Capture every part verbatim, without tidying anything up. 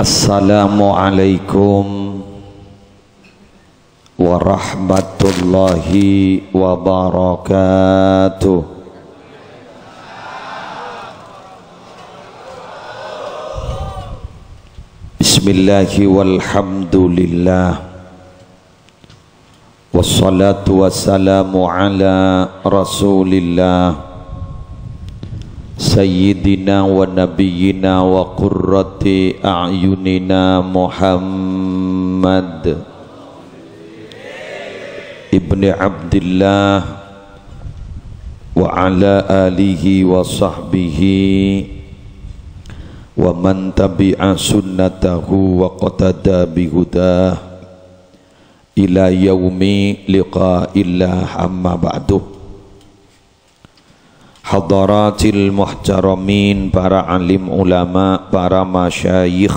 Assalamualaikum warahmatullahi wabarakatuh. Bismillahi walhamdulillah. Wassalatu wassalamu ala Rasulillah, Sayyidina wa Nabiyyina wa Qurrati A'yunina Muhammad ibni Abdillah wa ala alihi wa sahbihi wa man tabi'a sunnatahu wa qatada bihudah ila yaumi liqa'illah, amma ba'du. Hadaratil muhtaramin, para alim ulama, para masyayikh,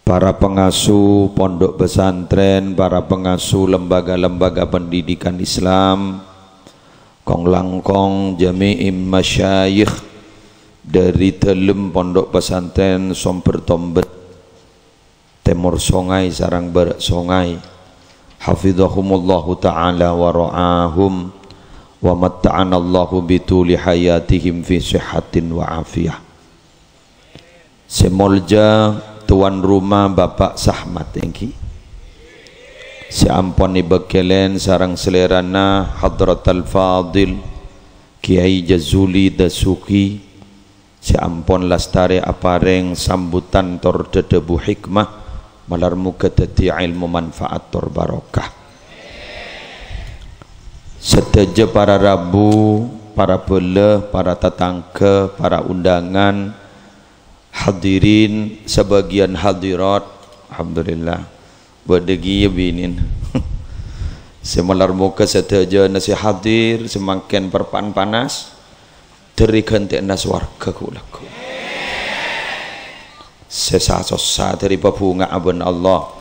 para pengasuh pondok pesantren, para pengasuh lembaga-lembaga pendidikan Islam, kong-langkong jami'im masyayikh dari dalem pondok pesantren Somber Tombet, Tèmor Songay sareng Bârâ' Songay. Hafizahumullahu ta'ala wa ra'ahum, wa matta'anallahu bituli hayatihim fi sihhatin wa afiyah. Sè molja tuan rumah Bapak Sahmat èngghi. Sè ampon èbâkkèlèn sareng salèrana Hadratal Fadil Kiai Jazuli Dasuki. Sè ampon lastarè aparèng sambutan tor dhâdhâbu hikmah, malar moghâ dhâddhi èlmo manfaat tor barokah. Sadhâjâ para rabu, para bhâlâ, para tatangghâ, para undangan, hadirin, sabâgiyân hadirat, alhamdulillah. Bâdâ kèya binèna. Sè malar moghâ sadhâjâna sè hadir, samangkèn parpa'na panas, dhâri ghântè'anna sowarghâ ghu-, lagghu'. Sè sa-, sossa dhâri pabhunga'a bân Allah.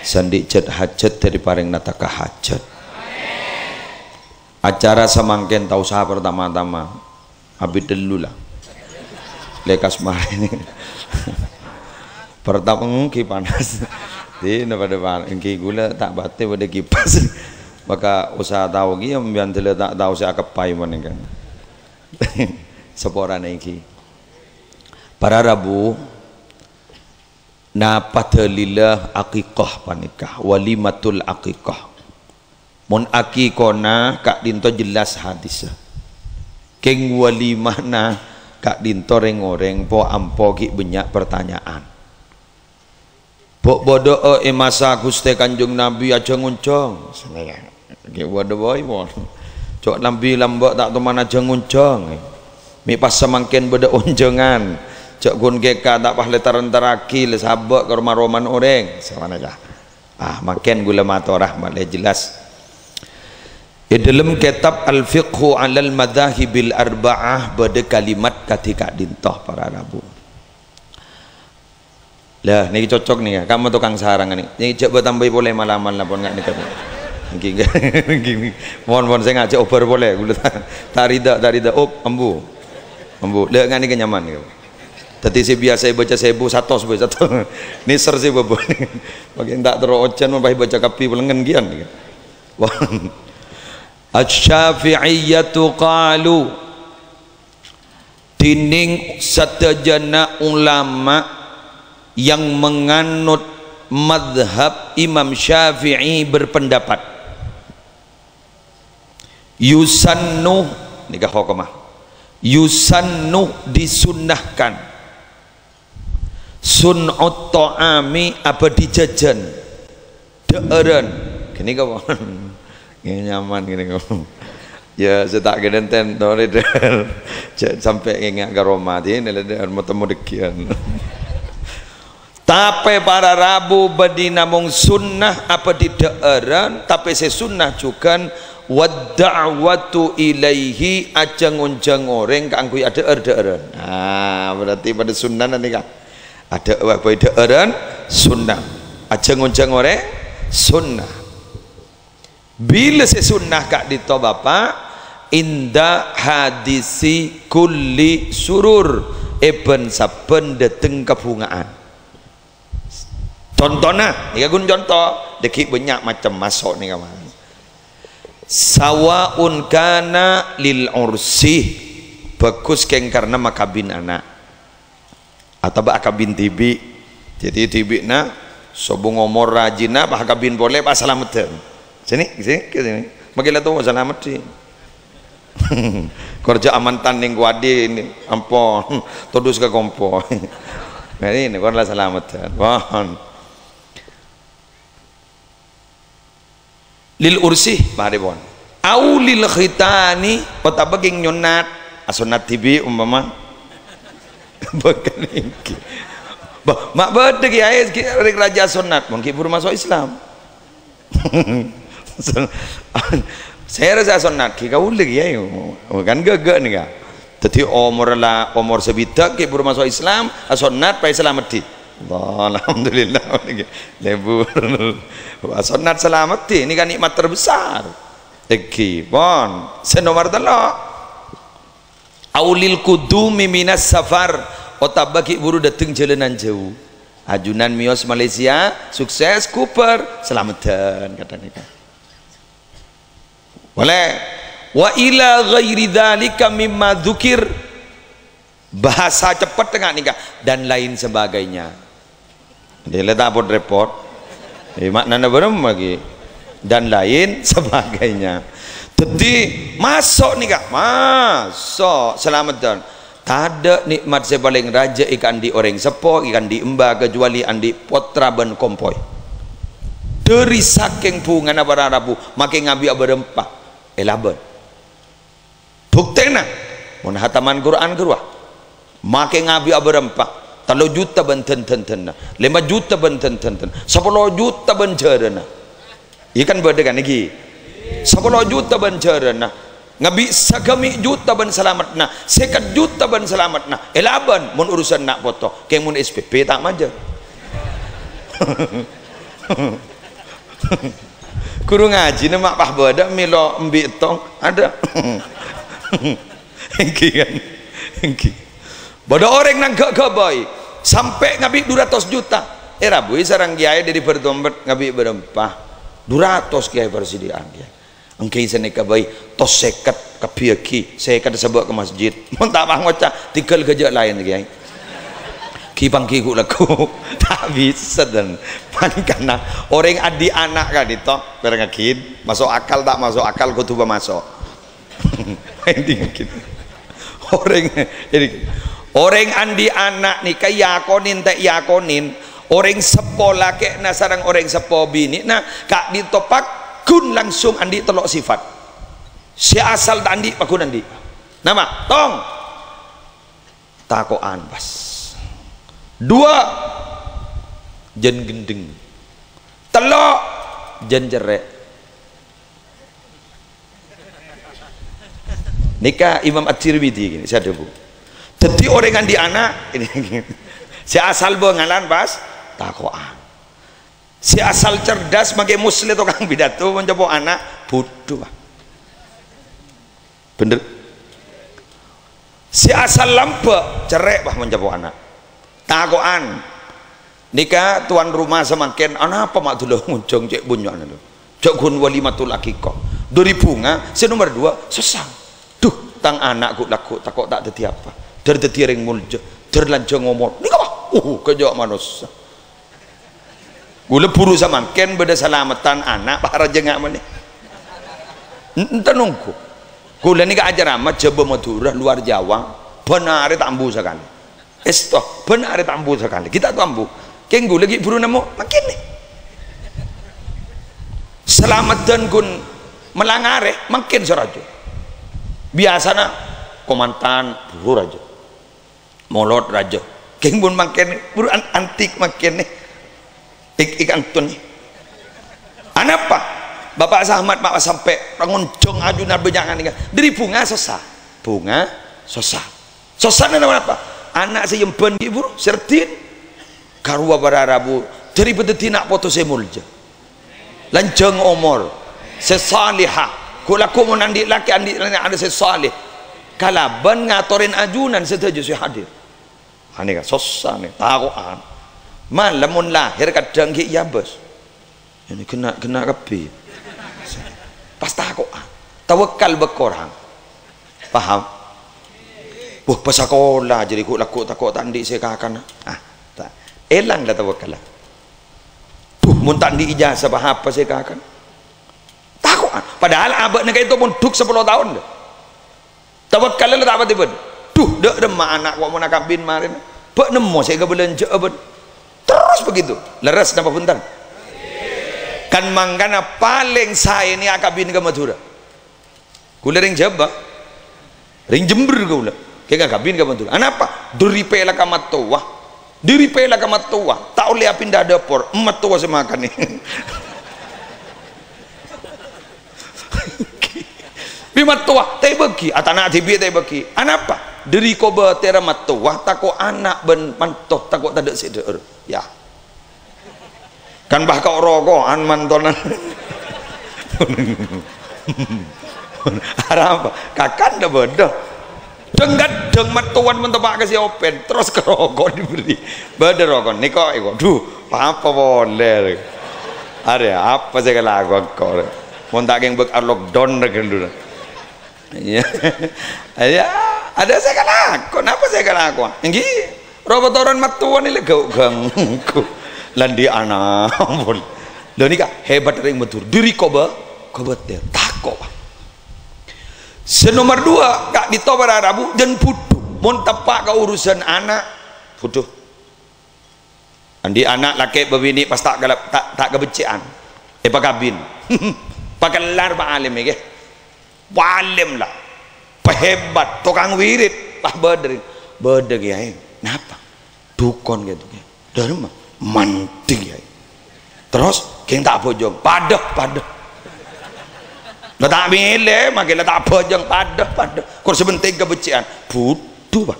Sè andi' jhât-hajhât dhâri parèngana taka hajhât. Acara samangkèn ta' osa partama-tama. Abit tellu la. Lekas marè. Partama èngghi panas. Dina padâ pan-, èngghi ghulâ ta' patè padâ kipas. Maka osa tao ghi, sampèyan dâlâ ta' tao sè akeppaè manèka. Saporana èngghi. Para rabu, napa dalilla aqiqah panèka? Walimatul aqiqah. Mon aqiqahna ka'dinto jelas hadissa. Kèng walimahna ka'dinto rèng-orèng po-ampo ghi' bânnya' partanya'an. Bo'-, bâdâ'â è masa Ghustè Kanjeng Nabi ajhâng-onjhâng. Ghi' bâdâ bhâi, mon. Cok Nabi lambâ' ta' toman ajhâng-onjhâng. Mè' pas samangkèn bâdâ onjhângan. Cok ghun ghèka ta' pas lè tar-entarraghi, lè sabâ' ka roma-romana orèng. Sapanèka. Ah, mangkèn ghulâ mator rahmat lè jelas. È dâlem kètab Al-Fiqhu 'alal Madzahibil Arba'ah bâdâ kalimat kadhi ka'dinto, para rabu. Lah, nèkè cocok nèkè, kamu tukang sarang nèkè. Nèkè jhâ' bâ tambâi polè malaman la pon nga' nèkè. Èngghi, èngghi. Mon, mon, sè ngajhâk obâr polè. Ghulâ ta-, ta' rida, ta' rida. Op, embu. Embu. Lah, nga' nèkè nyaman nèkè. Dhâddhi sè biyasa èbâca sèbu, satos bhâi, satos. Nèser sè bâbâ. Mangkèn ta' terro ojhân, mon pas èbâca kabbhi pelengngen kèyan. Wah. Asy-Syafi'iyyatu qalu, dhinèng sadhâjâna ulama yang menganut madhab Imam Syafi'i berpendapat, yusannu, nèka hokomma, yusannu, disunnahkan, sun'ut ta'ami, abâdhi jhâjhân, dhâ'ârân. Ghânèka, pon. Nyaman ghânèka. Ya, sè ta' ghâdhân tènto, lè, dhâ'âr. Jhâ' sampè' ngènga' ka roma, dhinèka, lè, dhâ'âr, matemu dhâgghiyân. Tapè para rabu bâdhi namong sunnah abâdhi dhâ'ârân, tapè sè sunnah jhughân, wad da'watu ilaihi, ajhâng-onjhâng orèng kaangghuy adhâ'âr-dhâ'ârân. Ah, berarti padâ sunnah nèka. Adhâ-, wah, bhâi dhâ'ârân sunnah. Ajhâng-onjhâng orèng sunnah. Bilâ sè sunnah ka'dinto, Bapa'? Inda hadisi kulli surur. è bân-sabbân dâteng kabhunga'an. Contona, nèka ghun conto, dâgghi' bânnya' macem maso' nèka mah. Sawa'un kana lil ursi, bhâghus kèng karna makabin ana', atabâ akabin dhibi'. Dhâddhi dhibi'na sobung omor rajina, pas akabin polè, pas salameddhân. Sini, sini, ke sini. Makkè la towa salameddhi. Kor jhâ' amantan nèng kowadhi, ampon. Todus ka kompo. Nah, ini, kor la salameddhân. Pon. Lil ursi, marè pon. Au lil khitani, otabâ kèng nyonnat. Asonnat dhibi' umpama. Bhâkal ènggi. Ba-, ma' bâdâ kèyaè, kè-, rèng rajâ asonnat, mon ghi' bhuru maso' Islam. Sèra sè asonnat, ghi' kaulâ kèyaè. Kan ghâghâ nèka. Dhâddhi omor la, omor sabidhâk ghi' bhuru maso' Islam, asonnat paè salameddhi. Allah, alhamdulillah. Lebur. Wah, sonnat salameddhi, nèka nikmat terbesar. Ènggi, pon. Sè nomer tello'. Au lil qudumi minas safar, otabâ ghi' bhuru dâteng jhâlânan jhâu. Ajunan mèyos Malaysia, sukses, ghubâr, salameddhân, kadhâng nèka. Polè. Wa ila ghairi dzalika mimma dzukir. Bahasa cepet nga' nèka, dan lain sebagainya. Dâlâ ta' pot-rèpot. Eh, ma'nana bârâmma ghi? Dan lain sebagainya. Dhâddhi, maso' nèka, maso' salameddhân. Tadâ' nikmat sè palèng rajâ èkaandi' orèng seppo, èkaandi' emba, kecuali andi' pottra bân kompoy. Dhâri sakèng bhungana para rabu, makè ngabi'â bârâmpa, èlabân. Buktèna, mon hataman Qur'an ghâruwa, makè ngabi'â bârâmpa, tello juta bân dân-dhândhânna, lèma juta bân dân-dhândhân, sapolo juta bân jhârâna. Iyâ kan bâdâ kan ènggi? Sapolo juta bân jhârâna, ngabi' sagâmè' juta bân salameddhâ, sèket juta bân salameddhâ, èlabân mon urusan na' poto, kèng mon S P P ta' majâr. Ghuru ngajhina ma' pas bâdâ mèlo embi' tong, adâ'. Ènggi kan? Ènggi. Bâdâ orèng nangghâ' ghâbây, sampè' ngabi' du ratos juta. Èrabuwi sareng kèyaè dâri bâr-tompet ngabi' bârâmpa. Du ratos kèyaè parsidhi'ân kèyaè. Ènggi sanèka bhâi, tos sèket kabbhiyâghi, sèket sabâ' ka masjid. Mon ta' pas ngoca', tinggal ghâjâ' laèn, Kèyaè. Ghi-pangghi ghu-, lagghu. Ta' bisa, dân. Mangkana, orèng andi' ana' ka'dinto, pèrengngaghi, maso' akal ta' maso' akal, kodhu pamaso'. Intinya gitu. Orèng, ini, orèng andi' ana' nèka èakonin, ta' èakonin. Orèng seppo lakè'na sareng orèng seppo binè'na ka'dinto pagghun langsung andi' tello' sifat. Sè asal ta' andi', pagghun andi'. Napa? Tong. Tako'an pas. Dua, jân ghendheng. Tello', jân cerrè'. Nèka Imam At-Tirmidzi gini, sè adhâbu. Dhâddhi orèng andi' ana', ini, sè asal bângalan pas, tako'an. Sè asal cerdas, makè Musleh tokang pidato, mon capa' ana', budhu, Pak. Bhender? Sè asal lambâ', cerrè', Pak, mon capa' ana'. Tako'an. Nèka tuan rumah samangkèn, anapa ma' dhulâ ngonjhâng cè' bânnya'na, lho? Jhâ' ghun walimatul aqiqah. Dâri bhunga, sè nomer dua, sossa. Duh, tang ana' ghu-, lagghu' tako' ta' dhâddhi apa. Dâr dhâddhi orèng molja, dâr lanjhâng omor. Nèka, Pak. Uh, kèjhâ' manossa. Ghulâ buru samangkèn bâdâ salameddhân ana', Pak, rajâ nga' manè. En-, enten ongghu. Ghulâ nèka acarama Jhâbâ Madhurâ, luar Jawa, bân arè ta' ambu sakalè. Èsto, bân arè ta' ambu sakalè. Ghi' ta' ambu. Kèng ghulâ ghi' buru nemmo, mangkèn nè. Salameddhân ghun mellang arè, mangkèn sè rajâ. Biyasana kamantan buru rajâ. Molod rajâ. Kèng bun mangkèn, buru an-, antik mangkèn nè. Ik-, ik antun nè. Anapa? Bapa' Samad ma' sampè' ngonjhâng ajunan bânnya' nèka. Dâri bhunga sossa. Bhunga sossa. Sossana napa? Ana' sè èembhân ghi' buru, sè raddhin. Karowa para rabu, dâri bâdâddhi na' poto sè molja. Lanjhâng omor, sè salèha. Ghu-, lagghu' mon andi' lakè, andi' ana' sè salèh. Kalabân ngatorè ajunan sadhâjâ sè hadir. Anèka sossa nè, tako'an. Malem mon lahèr kadhâng ghi' èabâs. Ini kena, kena kabbhi. Pas tako'an. Tawakkal bâ' korang. Paham? Wah, pas sakola jârèya ghu', lagghu' tako' ta' andi' sè èkakana. Ah, ta-, èlang la tawakkal la. Duh, mon ta' andi' ijazah, pa-, apa sè èkakana? Tako'an. Padahal abâ'na ka'dinto mondhuk sapolo taon, lho. Tawakkal la ta' patè bâdâ. Duh, dâ' remma ana' ko' mon akabin marèna. Bâ' nemmo sè èkabâlânjhâ'â bân. Terros begitu. Lerres napa bhunten? Kan mangkana palèng saè nè akabin ka Madhurâ. Ghulâ rèng Jhâbâ. Rèng Jember ghulâ. Kèng akabin ka Madhurâ. Anapa? Dâri pèlakka mattowa. Dâri pèlakka mattowa. Ta' ollè apinda dâpor. Mattowa sè makanè. Bi' mattowa, ta' èbâgi, atana dhibi' ta' èbâgi. Anapa? Dâri kobâtèrra mattowa, tako' ana' bân manto, tako' tadâ' sè dhâ'âr. Ya. Kan bâ' ka' roko'an mantona. Arapa? Kakan dâ' bâdâ. Dhâng-kadhâng mattowan mon teppa' ka sè open, terros ka roko' diberi. Bâdâ roko', nèko, èko. Duh, apa polè? Arè, apa sè èkalako engko'? Mon ta' kèng bâk lockdown rè ghâllu. Iyâ. Iyâ, adâ' sè èkalako. Napa sè èkalako? Èngghi, ropa toron mattowan nè la ghâ-, ghânggu. La andi' ana' pon. Lho nèka hebat rèng Madhurâ. Dâri kobâ-, kobâtèr. Tako', Pak. Sè nomer dua, ka'dinto para rabu, dân budhu. Mon teppa' ka urusan ana', budhu. Andi' ana' lakè' bâbinè' pas ta' kalap-, ta', ta' kabhecce'an. Èpakabin. Pakellar, Pak Alim, ghi. Pak Alim, la. Pahebat, tokang wirid. Pas bâdâ rèng. Bâdâ, Kèyaè. Napa? Dhukon gitu, Kèyaè. Dâremma? Mandhi, Kèyaè. Terros, kèng ta' abhâjâng. Padâ, padâ. La ta' mèlè, mangkèn la ta' abhâjâng. Padâ, padâ. Kor sè pentèng kabhecce'an. Budhu, Pak.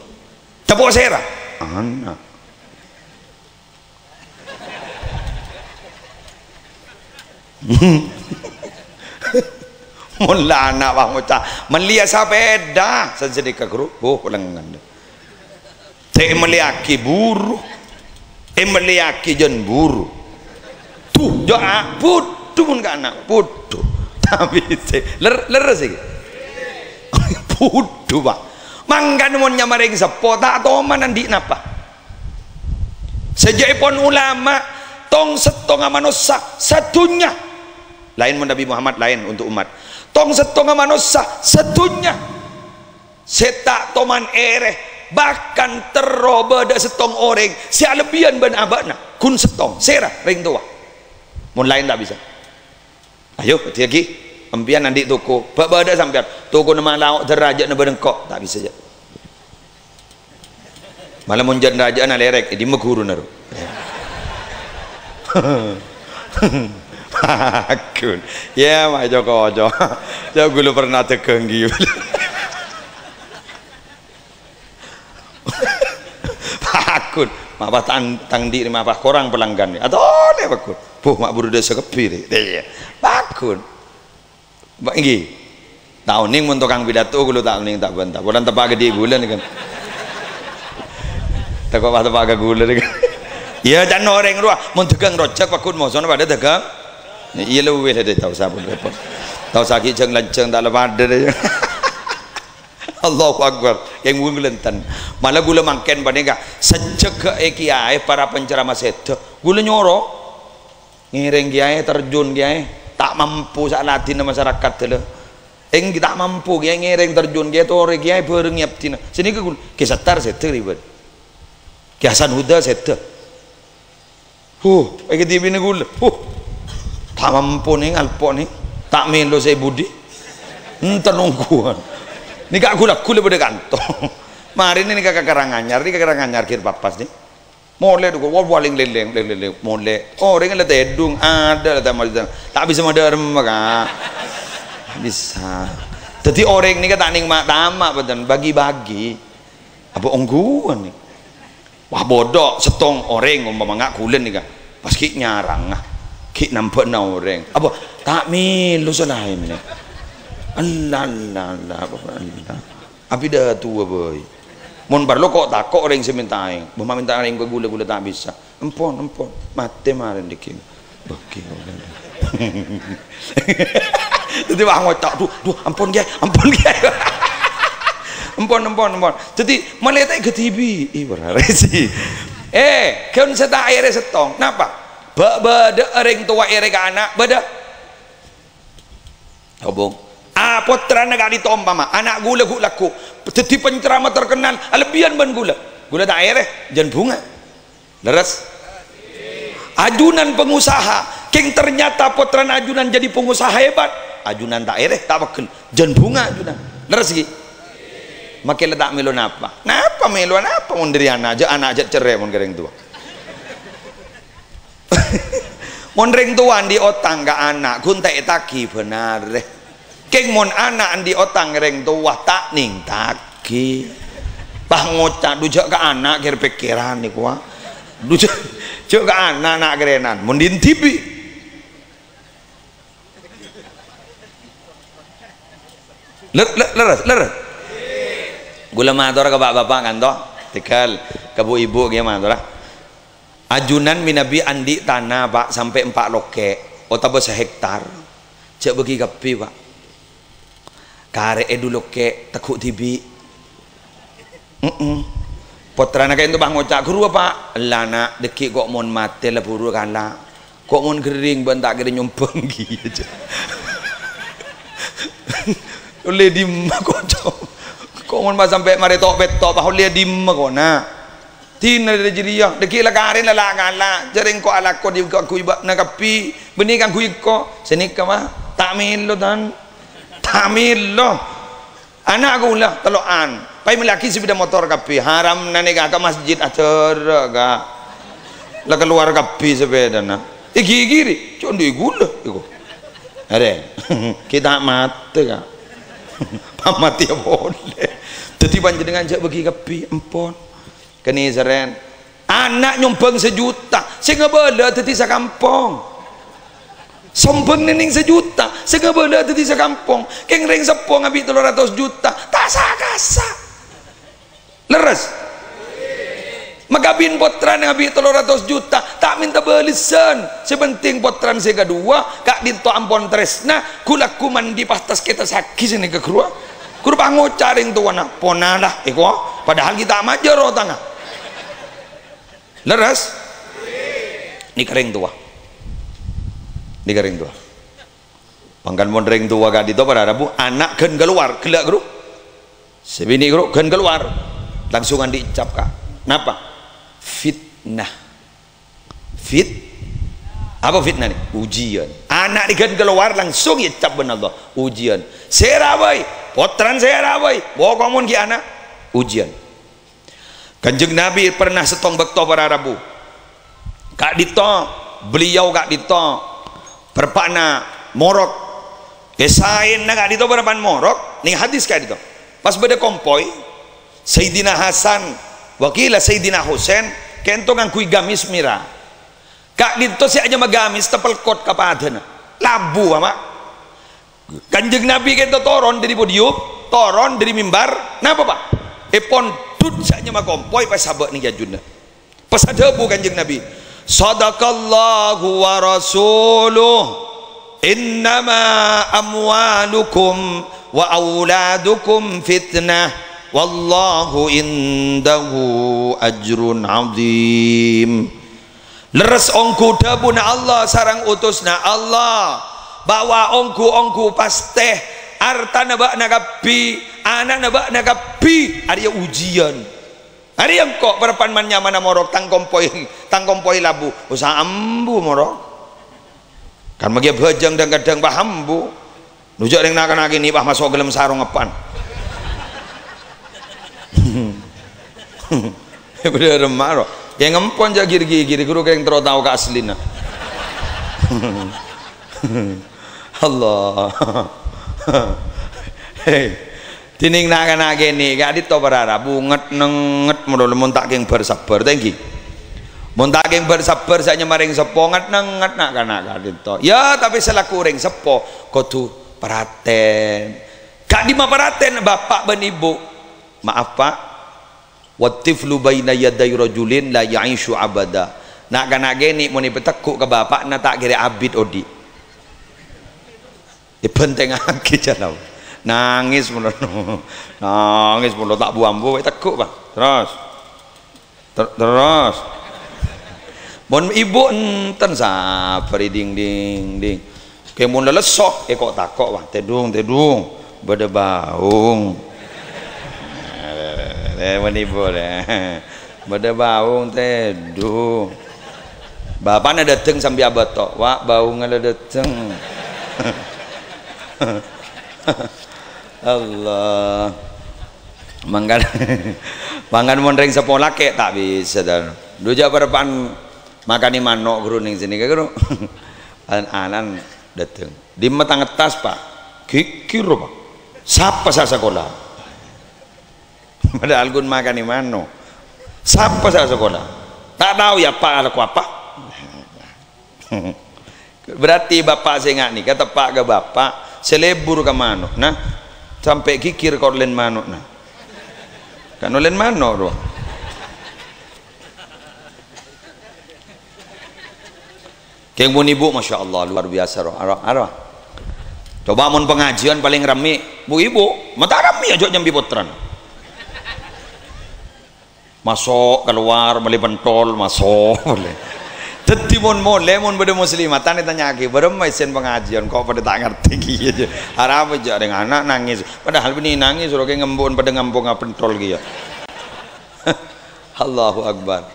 Teppo' sèra? Ana'. Mon la ana' wah ngoca', "Mellèya sapèda," sè sanèka, Guru. Oh, lengngan. Sè èmellèyaghi buru. Èmellèyaghi jân buru. Duh, jâ', a, budhu mon ka ana', budhu. Tapè sè ler-, lerres iki. Budhu, Pak. Mangkana mon nyama rèng seppo, ta' toman andi' napa. Sajâ'èpon ulama, tong-settongnga manossa sadhunnya. Laèn mon Nabi Muhammad, laèn untuk umat. Tong-settongnga manossa sadhunnya. Sè ta' toman èrè, bahkan terro bâdâ settong orèng sè alebbiyân bân abâ'na, ghun settong, sèra rèng towa. Mon laèn ta' bisa. Ayo, dhiyâghi, empèyan andi' toko, bâ-, bâdâ sampèyan, tokona malaok dârâjâ'na bân engko', ta' bisa, jâ'. Mala mon jân rajâ'ân alèrèk, è dimma ghuruna, ro? Paggun. Yâ, ma' joko-ojo. Jâ' ghulâ pernah dâgâng ghi. Paggun. Mapa tang, tang di' mapa korang pelanggan. Atolè paggun. Buh, ma' buru dâsa kebbhi, rè. Iyâ. Paggun. Mbak, èngghi. Ta' onèng mon tokang pidato, ghulâ ta' onèng ta' bânta. Polana teppa' ka dhi' ghulâ nèka. Tako' pas teppa' ka ghulâ nèka. Iyâ, can orèng rowa. Mon dâgâng rojhâk, paggun mosona padâ dâgâng. Iyâ, luwih la dâ', ta' osa pon repot. Ta' osa ghi' jâng-lanjâng, ta' la padâ dâ'. Allahu Akbar. Kèng ghulâ enten. Mala ghulâ mangkèn panèka, sajjhegghâ'è kèyaè para penceramah sèdhâ. Ghulâ nyoro. Ngèrèng kèyaè, terjun kèyaè, ta' mampu sa'aladdhinna masarakat dâlâ. Èngghi ta' mampu kèyaè ngèrèng terjun kèyaè, torè kèyaè bhârengngè abdhina. Sanèka ghulâ, Kè Sattar sèdhâ ribât. Kè Hasan Huda sèdhâ. Huh, èkadhibina ghulâ. Huh. Ta' mampu nèng, alpo' nèng. Ta' mèlo sè budi. Enten ongghuwân. Nèka ghulâ, ghulâ padâ kanto. Marèna nèka ka Karanganyar, nèka ka Karanganyar ghir papas nèng. Molè, dhuko, wah, wah, lèng-lèng, lèng-lèng, molè. Orèng la tèdung, adâ' la tama-, ta' bisa madâ' remma, Ka'. Ta' bisa. Dhâddhi orèng nèka ta' nèng ma-, tama, bhunten, bagi-bagi. Apa ongghuwân nèng? Wah, bâdâ sèttong orèng, ompama nga' ghulâ nèka. Pas ghi' nyaranga, ghi' nambhâ'âna orèng. Apa? Ta' mèlo sè laèn nèng. Allah, Allah, Allah, Allah. Apidato bhâi. Mon parlo ko' tako' orèng sè mènta aèng. Bâ' ma' mènta aèng ka ghulâ, ghulâ ta' bisa. Empon, empon. Matè marèn dhâggi'. Bâgi. Dhâddhi wah ngoca', "Duh, duh, ampon, Kè, ampon, Kè." Empon, empon, empon. Dhâddhi, malè ta' èghâdhibi. Ih, berarti. Eh, ghân sè ta' èrè sèttong. Napa? Bâ-, bâdâ orèng towa èrè ka ana', bâdâ. Hubung. Ah, pottrana ka'dinto ompama, ana' ghulâ ghu' lagghu', dhâddhi penceramah terkenal, alebbiyân bân ghulâ. Ghulâ ta' èrè, jân bhunga. Lerres? Ajunan pengusaha, kèng ternyata pottrana ajunan jadi pengusaha hebat. Ajunan ta' èrè, ta' pegghel, jân bhunga ajunan. Lerres ghi? Makkè la ta' mèlo napa? Napa mèlo napa mon dhâri ana'? Jâ' ana' jâ' cerrè mon ka rèng towa. Mon rèng towa andi' otang ka ana', ghun ta' ètagi bhânarè. Kèng mon ana' andi' otang rèng towa, ta' nèng tagi. Pas ngoca', "Dhu jâ' ka ana' kèr-pèkkèran nèko, ah. Dhu jâ', jâ' ka ana', na' karènan." Mon dhin dhibi'. Ler-, ler-, lerres, lerres. Ghulâ matora ka bapa'-bapa' kanto, tèghâl ka bu-ibu kèya matora. Ajunan mènabi andi' tana, Pa', sampè' empa' lokè' otabâ sahèktar. Jâ' bâgi kabbhi, Pa'. Karè'è dhu lokè', tegghu' dhibi'. Mm-mm. Pottrana ka'dinto pas ngoca', "Ghuru, Pa'." "Ella, Na', dhâggi' ko' mon matè la buru kala. Ko' mon ghering bân ta' kèra nyombhâng ghi." Ollè dimma ko', Co'? Ko' mon pas sampè' marè to'-pètto', pas ollè dimma ko', Na'? Dina dhâri jârèya, dhâggi' la karèn la la kala. Jâ' rèng ko' alako dhi kaangghuy bâ'na kabbhi, bânnè kaangghuy engko'. Sanèka, Ma', ta' mèlo, Tan. Ta' mèlo. Ana' ghulâ tello'an, pas mellèyaghi sepeda motor kabbhi, haram nanèka ka masjid, ajhârâ', Ka'. La kalowar kabbhi sepedana. Èghighiri, co' andi' ghulâ, iko. Arè, kita matè, Ka'. Pamatèya polè. Dhâddhi panjhennengngan jâ' bâgi kabbhi, empon. Kènè' sèrèn. Ana' nyombhâng sajuta, sè ngabâlâ dhâddhi sakampong. Sombhâng nèng sajuta, sè ngabâlâ dhâddhi sakampong. Kèng rèng seppo ngabi' tello ratos juta, ta' sa-kasa. Lerres? Makabin pottrana ngabi' tello ratos juta, ta' mènta bâlessan. Sè penting pottrana sè kaduwâ, ka'dinto ampon tarèsna, ghu-lagghu mandi pas tas-kètassaghi sanèka ghâruwa. Ghuru pangoca' rèng towana, "Ponala, iko, padahal ghi' ta' majâr otangnga." Lerres? Nèka rèng towa. Nèka rèng towa. Mangkana mon rèng towa ka'dinto para rabu, ana' ghân kalowar, ghellâ' ghuru. Sè binè' ghuru ghân kalowar. Langsung andi' ècap, Ka'. Napa? Fitnah. Fit-, apa fitnah nè? Ujian. Ana' nè ghân kalowar langsung ècap bân Allah. Ujian. Sè rabâi, pottrana sè rabâi, pokok mon ghi' ana', ujian. Kanjeng Nabi pernah sèttong bâkto para rabu. Ka'dinto, beliau ka'dinto, bârâmpa'na morok. È saèna ka'dinto bârâmpa'na morok, nèng hadis ka'dinto. Pas bâdâ kompoy, Sayyidina Hasan, wa qila Sayyidina Husain, ka'dinto ngangghuy gamis mèra. Ka'dinto sè anyama gamis tapelkot ka padâna. Labu, Ama'. Kanjeng Nabi ka'dinto toron dâri podium, toron dâri mimbar. Napa, Pa'? Èpondhut sè anyama kompoy pas sabâ' nèng è ajunna. Pas adhâbu Kanjeng Nabi, "Shadaqallahu wa rasuluh, innama amwalukum wa auladukum fitnah, wallahu indahu ajrun azim." Lerres ongghu dhâbuna Allah sareng utusna Allah, bahwa ongghu-ongghu pastè artana bâ'na kabbhi, ana'na bâ'na kabbhi, arèya ujian. Arèya engko' bârâmpa'an man-nyamana morok tang kompoy, tang kompoy labu, usaha ambu morok. Kan maghi abhâjâng dhâng-kadhâng pas ambu. Nujâ' rèng na'-kana' kènè' pas maso' ghâlem sarong eppa'an. Bhender emma' ro. Kèng empon jâ' gir-gigir, ghuru kèng terro tao kaaslina. Allah. Hei. Dhinèng na'-kana' kènè', ka'dinto para rabu, nget-nenget mon, mon ta' kèng bhâr-sabbhâr, tèngghi. Mon ta' kèng bhâr-sabbhâr, sè nyama rèng seppo, nget-nenget na'-kana' ka'dinto. Ya, tapè salaku rèng seppo, kodhu paratèn. Ka'dimma paratèn, bapa' bân ibu? Maaf, Pa'. "Wat-tiflu baina yaday rajulin la ya'isyu abada." Na'-kana' kènè' mon èpategghu' ka bapa'na ta' kèra abit odi'. Èbhântèngngaghi jhâ' la. Nangès molo. Nangès molo ta' bu-ambu, ètegghu', Pak. Terros. Ter-, terros. Mon ibu enten sabâr, ding, ding, ding. Kè mon lalesso, èko'-tako', wah, "Tèdung, tèdung, bâdâ baung." Eh, mon ibu, lè. "Bâdâ baung, tèdung." Bapa'na dâteng sambi abâto', "Wa', baungnga la dâteng." Allah. Mangkana, mangkana mon rèng seppo lakè' ta' bisa, dan. Dhu jhâ' parappa'na makanè mano' ghuru nèng sènè, ka ghuru. An-, anan dâteng. Dimma ta' ngettas, Pak? Ghighir, Pak. Sapa sè asakola? Padahal ghun makanè mano'. Sapa sè asakola? Ta' tao, yâ, Pak, alako apa? Berarti bapa' sè nga' nèka teppa' ka bapa' sè lebur ka mano'na, sampè' ghighir ka ollèna mano'na. Kan ollèna mano', ro. Kèng mon ibu, masya Allah, luar biasa, ro. Aro, aro. Coba mon pengajian paling ramè, bu-ibu, ma' ta' ramè ajâ' nyambi pottrana. Maso', kalowar, mellè pentol, maso', mellè. Dhâddhi mon molè, mon bâdâ muslimatan ètanya'aghi, "Bârâmma èssèna pangajiân, ko' padâ ta' ngartè kèya, jâ." Arapa jâ' rèng ana' nangès. Padahal bânnè nangès, ro kè ngembu'na padâ ngampongnga pentol kèya. Allahu Akbar.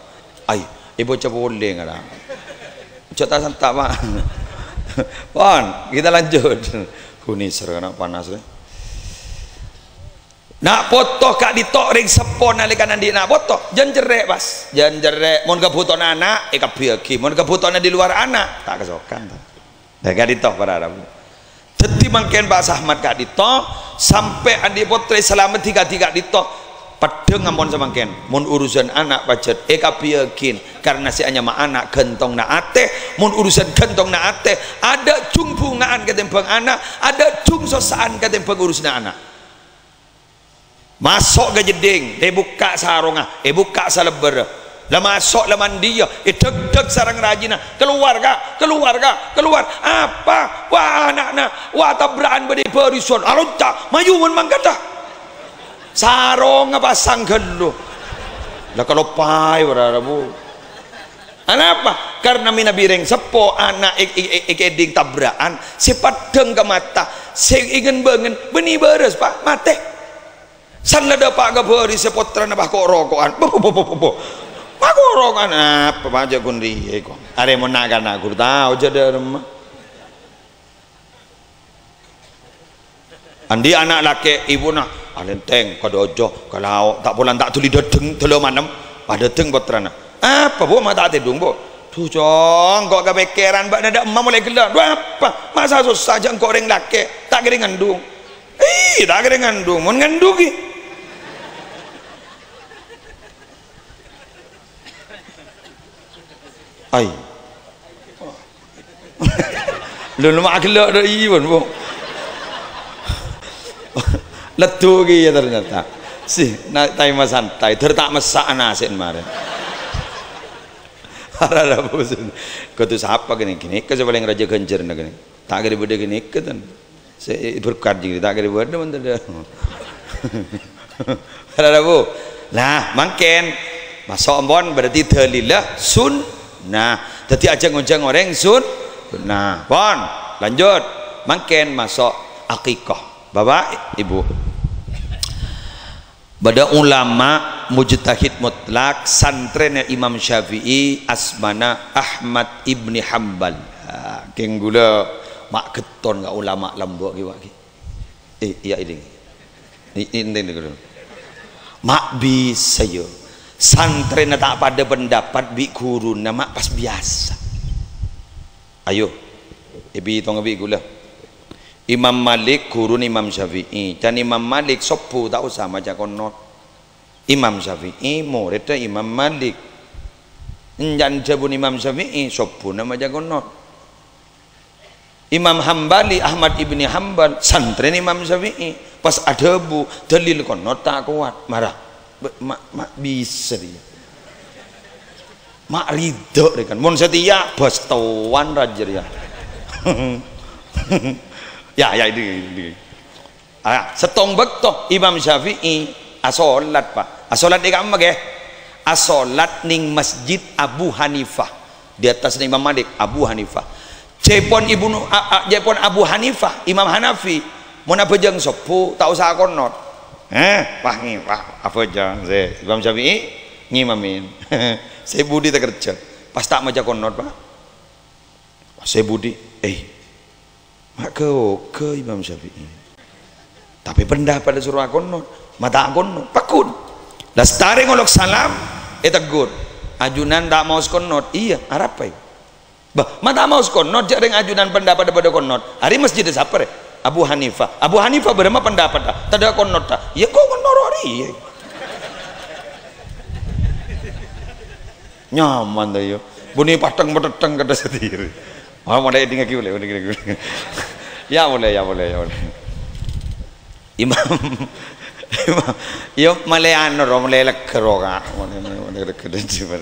Ai, è bocah polè ngara. Jâ' ta' santa', Pak. Pon, kita lanjut. Ghunèser kana' panas, rè. Na' poto ka'dinto rèng seppo nalèkana andi' na' poto, jân cerrè', pas. Jân cerrè'. Mon kabhutowanna ana', èkabbhiyâghi. Mon kabhutowanna di luar ana', ta' kasokan, ta'. Nah, ka'dinto para rabu. Dhâddhi mangkèn Pak Sahmat ka'dinto, sampè' andi' pottrè salameddhi ka'dinto, peddhâng ampon samangkèn. Mon urusan ana' pajhât èkabbhiyâghi, karna sè anyama ana' ghântongnga atè. Mon urusan ghântongnga atè, adâ' jung bhunga'an katèmbhâng ana', adâ' jung sossa'an katèmbhâng urusanna ana'. Maso' ka jeddhing, èbukka' sarongnga, èbukka' salebbhârrâ. La maso', la mandiya, èdhâk-dhâk sareng rajina. "Kalowar, Ka'! Kalowar, Ka'! Kalowar!" "Apa?" "Wa, ana'na, wa, tabra'an bâdâ è bârisân. Alonca, mayu mon mangkaddhâ." Sarongnga pasang ghâllu. La kaloppaè, para rabu. Anapa? Karna mènabi rèng seppo ana' è-, è-, è-, èkèdhing tabra'an, sè peddhâng ka mata, sè èngen-bângen, bânnè bârâs, Pak, matè. San la dâpa' ka bârisâ pottrana, pas ko'-roko'an. Bo, bo, bo, bo, bo, bo. Pas ko'-roko'an, apa, Pak, jâ' ghun rèya, ko'. Arè mon na'-kana' ghuru tao jâ' dâremma. Andi' ana' lakè', ibuna, "Alèntèng, ka dâjâ, ka lao', ta' polan ta' dhuli dâteng, dâlâ malem, padâteng pottrana." "Apa, Bu, ma' ta' tèdung, Bu?" "Dhu, Cong, ko' kapèkkèran bâ'na dâ' emma molaè ghellâ'." "Dhu, apa? Masa sossa jâ' engko' orèng lakè', ta' kèra ngandung?" "Iyâ, ta' kèra ngandung, mon ngandung, ghi." Ai. Lho, lho, ma' ghellâ' dâ' iwon, Bu. Leddu kèya ternyata. Sih, na-, taèma santai. Dâr ta' messa' nasè'na marèn. Para rabu sun. Kodhu sapa kènè', kènè' ka sè palèng rajâ ghânjhârânna kènè'. Ta' kèra bâdâ kènè' ka, tan. Sè berkat jing ta' kèra bâdâ, mon tadâ'. Para rabu. Nah, mangkèn. Maso' ampon berarti dalilla sunnah. Dhâddhi ajhâ' ngonjhâng orèng sun-, sunnah. Pon, lanjut. Mangkèn maso' akikah. Bapak, Ibu. Bâdâ ulama mujtahid mutlak, santrèna Imam Syafi'i, asmana Ahmad ibni Hambal. Ha, kèng ghulâ ma' ghetton ka ulama lambâ' ghi, Pak, ghi. Eh, iyâ, èdhing. I-, i-, enten, enten, enten. Ma' bisa, yâ. Santrèna ta' padâ pendapat bi' ghuruna, ma' pas biyasa. Ayo, èbitongnga bi' ghulâ. Imam Malik, ghuruna Imam Syafi'i. Can Imam Malik, sobbhu ta' osa maca qonot. Imam Syafi'i, morèdda Imam Malik. Enjân dhâbuna Imam Syafi'i, sobbhuna maca qonot. Imam Hambali, Ahmad ibni Hambal, santrèna Imam Syafi'i, pas adhâbu, dalil qonot ta' kowat, mara. Be-, ma', ma' bisa dia. Ma' ridho dia kan. Mon setia, bas towan raja dia. Ya, ya, ini, ini. Ah, settong bâkto Imam Syafi'i asolat, Pak. Asolat è kamma, ghi? Asolat neng masjid Abu Hanifah. Di attasna Imam Malik, Abu Hanifah. Ca'èpon Ibnu, a-, a-, ca'èpon Abu Hanifah, Imam Hanafi, mon abhâjâng sobbhu, ta' osa akonnot. Eh, wah, ngi-, wah, abhâjâng, sè Imam Syafi'i ngimamin. Sè budi takerjhâ. Pas ta' maca konnot, Pak. Pas sè budi, eh, ma' ghâ-oghâ Imam Syafi'i. Tapè pendapat soro akonnot, ma' ta' akonnot, pagghun. Lastarè ngolok salam, ètegghur. Ajunan ta' maos konnot, iyâ, arapa, è? Bâh, ma' ta' maos konnot, jhâ' rèng ajunan pendapat padâ konnot. Arè masjid sapa, rè? Abu Hanifah. Abu Hanifah bârâmma pendapat, ta'? Tadâ' konnot, ta'? Iyâ, kok konnot, rè? Iyâ. Nyaman, ta', iyâ? Bunyi pateng-meteteng kadhâ' sadhiri. Wah, mulai dingagi boleh, mulai dingagi boleh. Ya, boleh, ya, boleh, ya, boleh. Imam, imam, ya, mulai anu, ro, mulai lega, ro, Kak. Mulai, mulai, mulai lega, lega.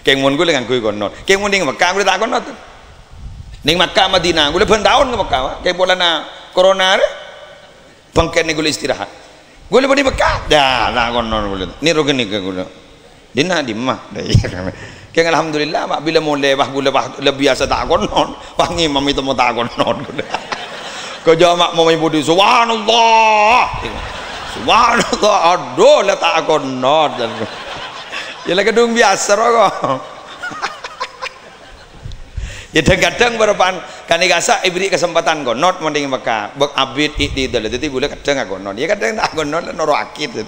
Kèng mon ghulâ ngangghuy konnot. Kèng mon neng Mekkah, ghulâ ta' konnot. Neng Mekkah, Madinah, ghulâ bân taon ka Mekkah, Pak. Kèng polana corona, rè. Bângkèna ghulâ istirahat. Ghulâ bâdhi Mekkah, dah, ta' konnot ghulâ. Nèro ghânèka ghulâ. Dinna' dimma? Dah, iyâ, kan. Kèng alhamdulillah, ma' bilâ molè, wah, ghulâ, wah, la biyasa ta' konnot. Wah, ngimam ètemmo ta' konnot ghulâ. Kajâ' ma' momè budi, "Subhanallah." "Subhanallah, adhu, la ta' konnot." Yâ, la kadhung biyasa, ro, kok. Ya, dhâng-kadhâng bârâmpa'an kanèka sa' èbèrri' kasempadhân konnot mon neng Mekkah. Bâk abit i'tidal. Dhâddhi ghulâ kadhâng akonnot. Ya, kadhâng ta' akonnot, la noro' akid.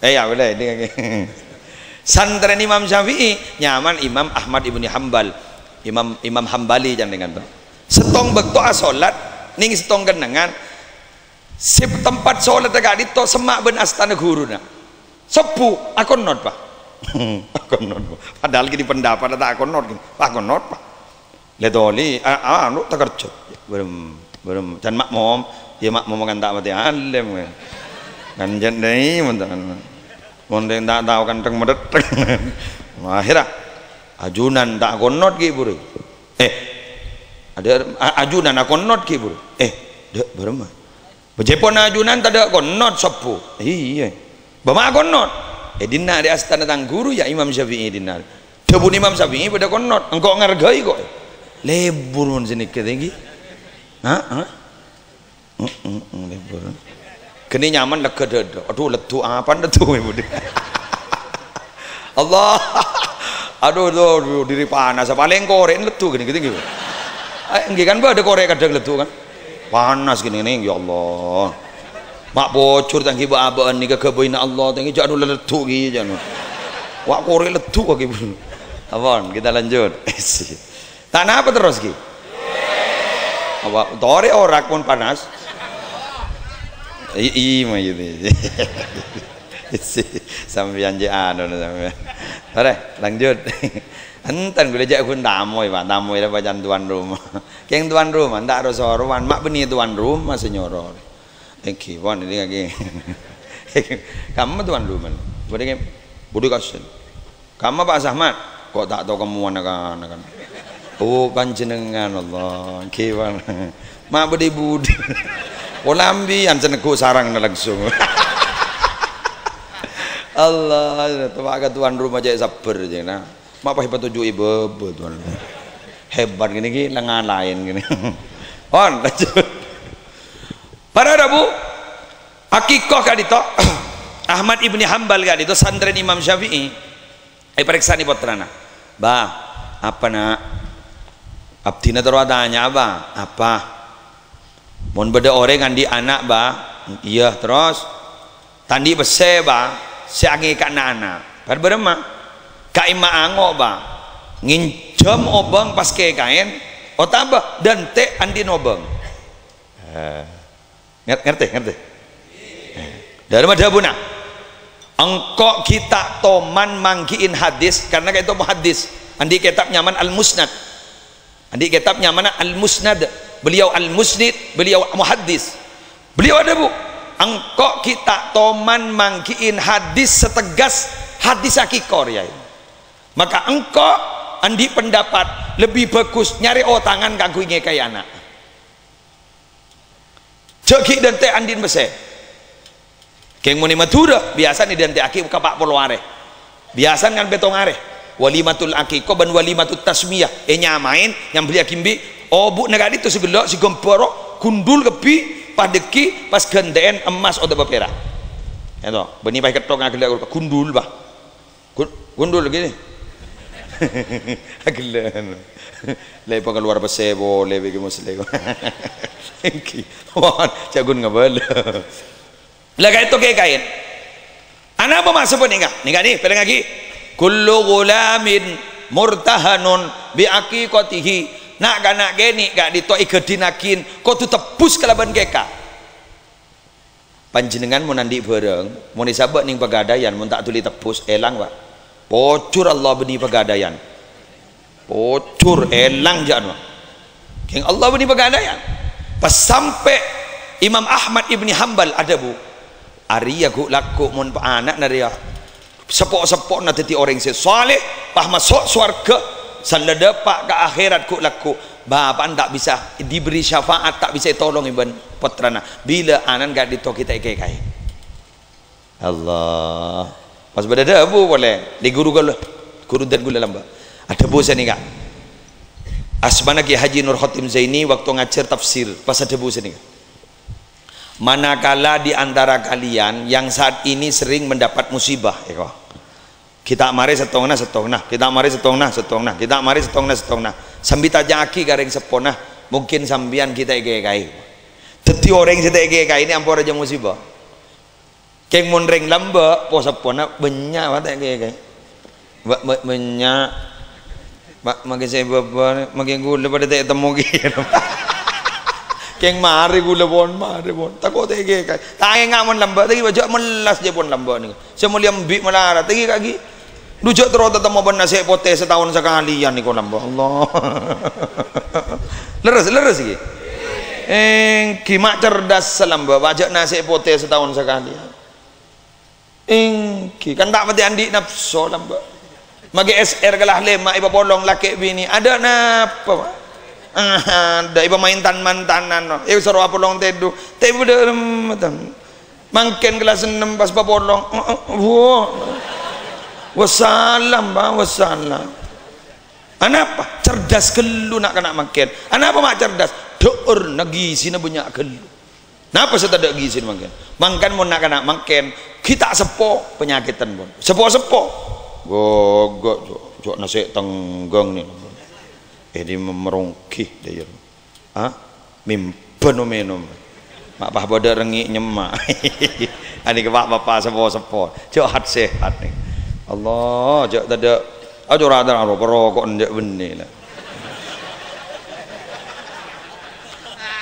Eh, ya, boleh, ini. Santrèna Imam Syafi'i, nyaman Imam Ahmad Ibni Hambal. Imam, Imam Hambali jhâ' nèngan to. Settong bâkto asolat, neng settong kennengngan, sè tempat solat ka'dinto semma' bân astana ghuruna. Sobbhu, akonnot, Pak. Akonnot, Pak. Padahal ghi' pendapat ta' akonnot, ghi. Akonnot, Pak. Lè toli, a-, anu, takerjhât. Bârâmma, bârâmma. Can makmum, ya makmum kan ta' matè alim, kan. Kan jhâ' dâi, mon ta', mon dâi ta' tao kan thèng-methettèng. Akhèrra, ajunan ta' akonnot ghi' buru. Eh, adâ', a-, ajunan akonnot ghi' buru. Eh, dâ', bârâmma. Bâjâ pon ajunan tadâ' konnot sobbhu. Iyâ. Bâ ma' konnot. Eh, dinna' rè astana tang ghuru, ya, Imam Syafi'i dinna'. Dhâbuna Imam Syafi'i padâ konnot. Engko' ngargai kok. Lebur mon sanèka tèngghi. Ha? Ha? Mm, mm, mm, lebur. Ghânèka nyaman lega dâdâ. Adhu, leddhu' apana leddhu' è budi? Allah. Adhu, adhu, adhu, dhiri panas. Palèng korè' leddhu' ghânèka tèngghi. Eh, èngghi kan bâdâ korè' kadhâng leddhu' kan? Panas gini nih, ya Allah. Ma' pojhur tèngghi bâ'-abâ'ân nèka ghâbâyna Allah tèngghi jhâ' anu leddhu' ghi jhâ' anu. Wa' korè' leddhu' kaghi. Ampon, kita lanjut. Ta' napa terros ghi? Apa torè orak pon panas? I-, i-, ma gitu. Sampèyan jhâ' anu sampèyan. Torè, lanjut. Enten ghulâ jhâ' ghun tamoy, Pak. Tamoy rè bâjâna tuan rumah. Kèng tuan rumah, ta' ro-sorowan, ma' bânnè tuan rumah sè nyoro. Èngghi, pon, èngghi, èngghi. Kamma tuan rumah. Budi, budi kasèn. Kamma Pak Sahmat, kok ta' tao kemmowan na-, na-, kan. Oh, panjhennengngan, Allah. Èngghi, pon. Ma' budi-budi. Pola ambiyan sè neggu' sarangnga langsung. Allah, towa' ka tuan rumah cè' sabbhâr, cè', nah. Ma' pas èpatoju'i bâbâ, tuan. Hebat gini ghi, la ngalaèn gini. Pon, lanjut. Para rabu, akikoh ka'dinto, Ahmad Ibni Hambal ka'dinto, santrèna Imam Syafi'i, èparèksanè pottrana. "Bah, apa, Na'?" "Abdhina terro atanya, Bah." "Apa?" "Mon bâdâ orèng andi' ana', Bah." "Iyâ, terros?" "Ta' andi' pèssè, Bah, sè angèka'na ana'." "Bâr-, bârâmma?" "Ka'imma ango', Bah. Ngènjhâm obâng pas kèkaèn, otabâ dântè' andi'na obâng." Eh, nger-, ngerti, ngerti? Eh, dâri ma dhâbuna, "Engko' ghi' ta' toman mangghi'in hadis, karena ka'dinto muhaddis. Andi' kètab nyamana Al-Musnad." Andi' kètab nyamana Al-Musnad. Beliau al-musnid, beliau muhaddis. Beliau adhâbu, Engko' ghi' ta' toman mangghi'in hadis sategas hadis akiko rèya. Maka engko' andi' pendapat lebbi bhâghus nyarè otangan kaangghuy ngèkaè ana'. Jhâ' ghi' dântè' andi'na pèssè. Kèng mon è Madhurâ, biyasana èdântè'aghi ka pa' polo arè. Biyasana kan pèttong arè. Walimatul aqiqah bân walimatut tasmiyah. Ènyamaè, nyambelliyaghi embi'. Obu'na ka'dinto sè ghellâ', sè ghâmbhâr, gundul kabbhi, pas dhâggi', pas ghântè'èn emmas otabâ pèra'. Èto, bânnè pas èketthok ngaghellâ' gundul, Pak. Gun-, gundul gini. Agellan. Lè pangaluar pèssè polè bâgi Muslim. Èngghi. Wah, jhâ' ghun ngabâlâ. La ka'dinto kèkaè. Anapa maksod panèka? Nèka nè, pèlengngaghi. Kullu ghulamin murtahanun bi aqiqatihi. Na'-kana' kènè' ka'dinto èghâdhinaghi kodhu tebbus kalabân kèka. Panjhennengngan mon andi' bhârâng, mon èsabâ' neng Pegadaian, mon ta' dhuli tebbus, èlang, Pak. Pojhur Allah bânnè Pegadaian. Pojhur, èlang jhâ'na. Kèng Allah bânnè Pegadaian. Pas sampè' Imam Ahmad Ibni Hambal adhâbu, "Arèya ghu'-lagghu' mon pa-, ana'na rèya sapo'-sapo'na dhâddhi orèng sè saleh, pas maso' sowarghâ, san la dâpa' ka akhèrat ghu'-lagghu', bapa'na ta' bisa diberi syafaat, ta' bisa ètolongè bân pottrana. Bilâ ana'na ka'dinto ghi' ta' èkèkaè." Allah. Pas bâdâ dhâbu polè, di ghuru kaulâ, ghuru dân kaulâ lambâ'. Adhâbu sanèka. Asmana Kiai Haji Nur Khotim Zaini, waktu ngajhâr tafsir, pas adhâbu sanèka. Manakala di antara kalian yang saat ini sering mendapat musibah, èko. Ghi' ta' marè sèttongnga, sèttongnga, ghi' ta' marè sèttongnga, sèttongnga, ghi' ta' marè sèttongnga, sèttongnga. Sambi taca'aghi ka rèng seppona, mungkin sampèyan ghi' ta' èkèkaè. Dhâddhi orèng sè ta' èkèkaè nè ampon rajâ musibah. Kèng mon rèng lambâ', po-seppona bânnya' wa ta' èkèkaè. Ba-, ba-, bânnya'. Ma-, makè sè bâbâ, makè ghulâ padâ ta' ètemmo kèya. Kèng marè ghulâ pon, marè pon. Tako' ta' èkèkaè. Ta' enga' mon lambâ', ta' ghi' bâjâ' mellas jâ' pon lambâ' nèko. Sè molja embi' malarat, ta' ghi' ka'ghi'. Dhu jâ' terro tatemmo bân nasè' potè sataon sakalèyan nèko lambâ'. Allah. Lerres, lerres ghi. Èngghi ma' cerdas lambâ', bâjâ' nasè' potè sataon sakalèyan. Èngghi, kan ta' patè andi' napso lambâ'. Maghi S R kala lèma' èpapolong lakè' binè', adâ' napa, Pak? Adâ', èpamaèn tan-mantanan, no. Èsoro apolong tèdung, tèdung dâlem, tan. Mangkèn kala ennem pas papolong, wah. Wassalam, Pak, wassalam. Anapa? Cerdas ghâllu na'-kana' mangkèn. Anapa ma' cerdas? Dhâ'âr na ghizina bânnya' ghâllu. Napa sè tadâ' ghizina mangkèn? Mangkèn mon na'-kana' mangkèn, ghi' ta' seppo panyakèdhân, pon. Seppo-seppo. Gogok, jhâ', jhâ' nasè' tengghâng nè. Èdi meronggi, dâ' iyâ. Ha? Mimben omenom. Ma' pas bâdâ rengngè' nyemma'. Anèka pa'-bapa' seppo-seppo. Jhâ' hat-sehat nè. Allah, jhâ' tadâ'. Aja ora-, ora-, ora-, paroko'an jhâ' bânnè la.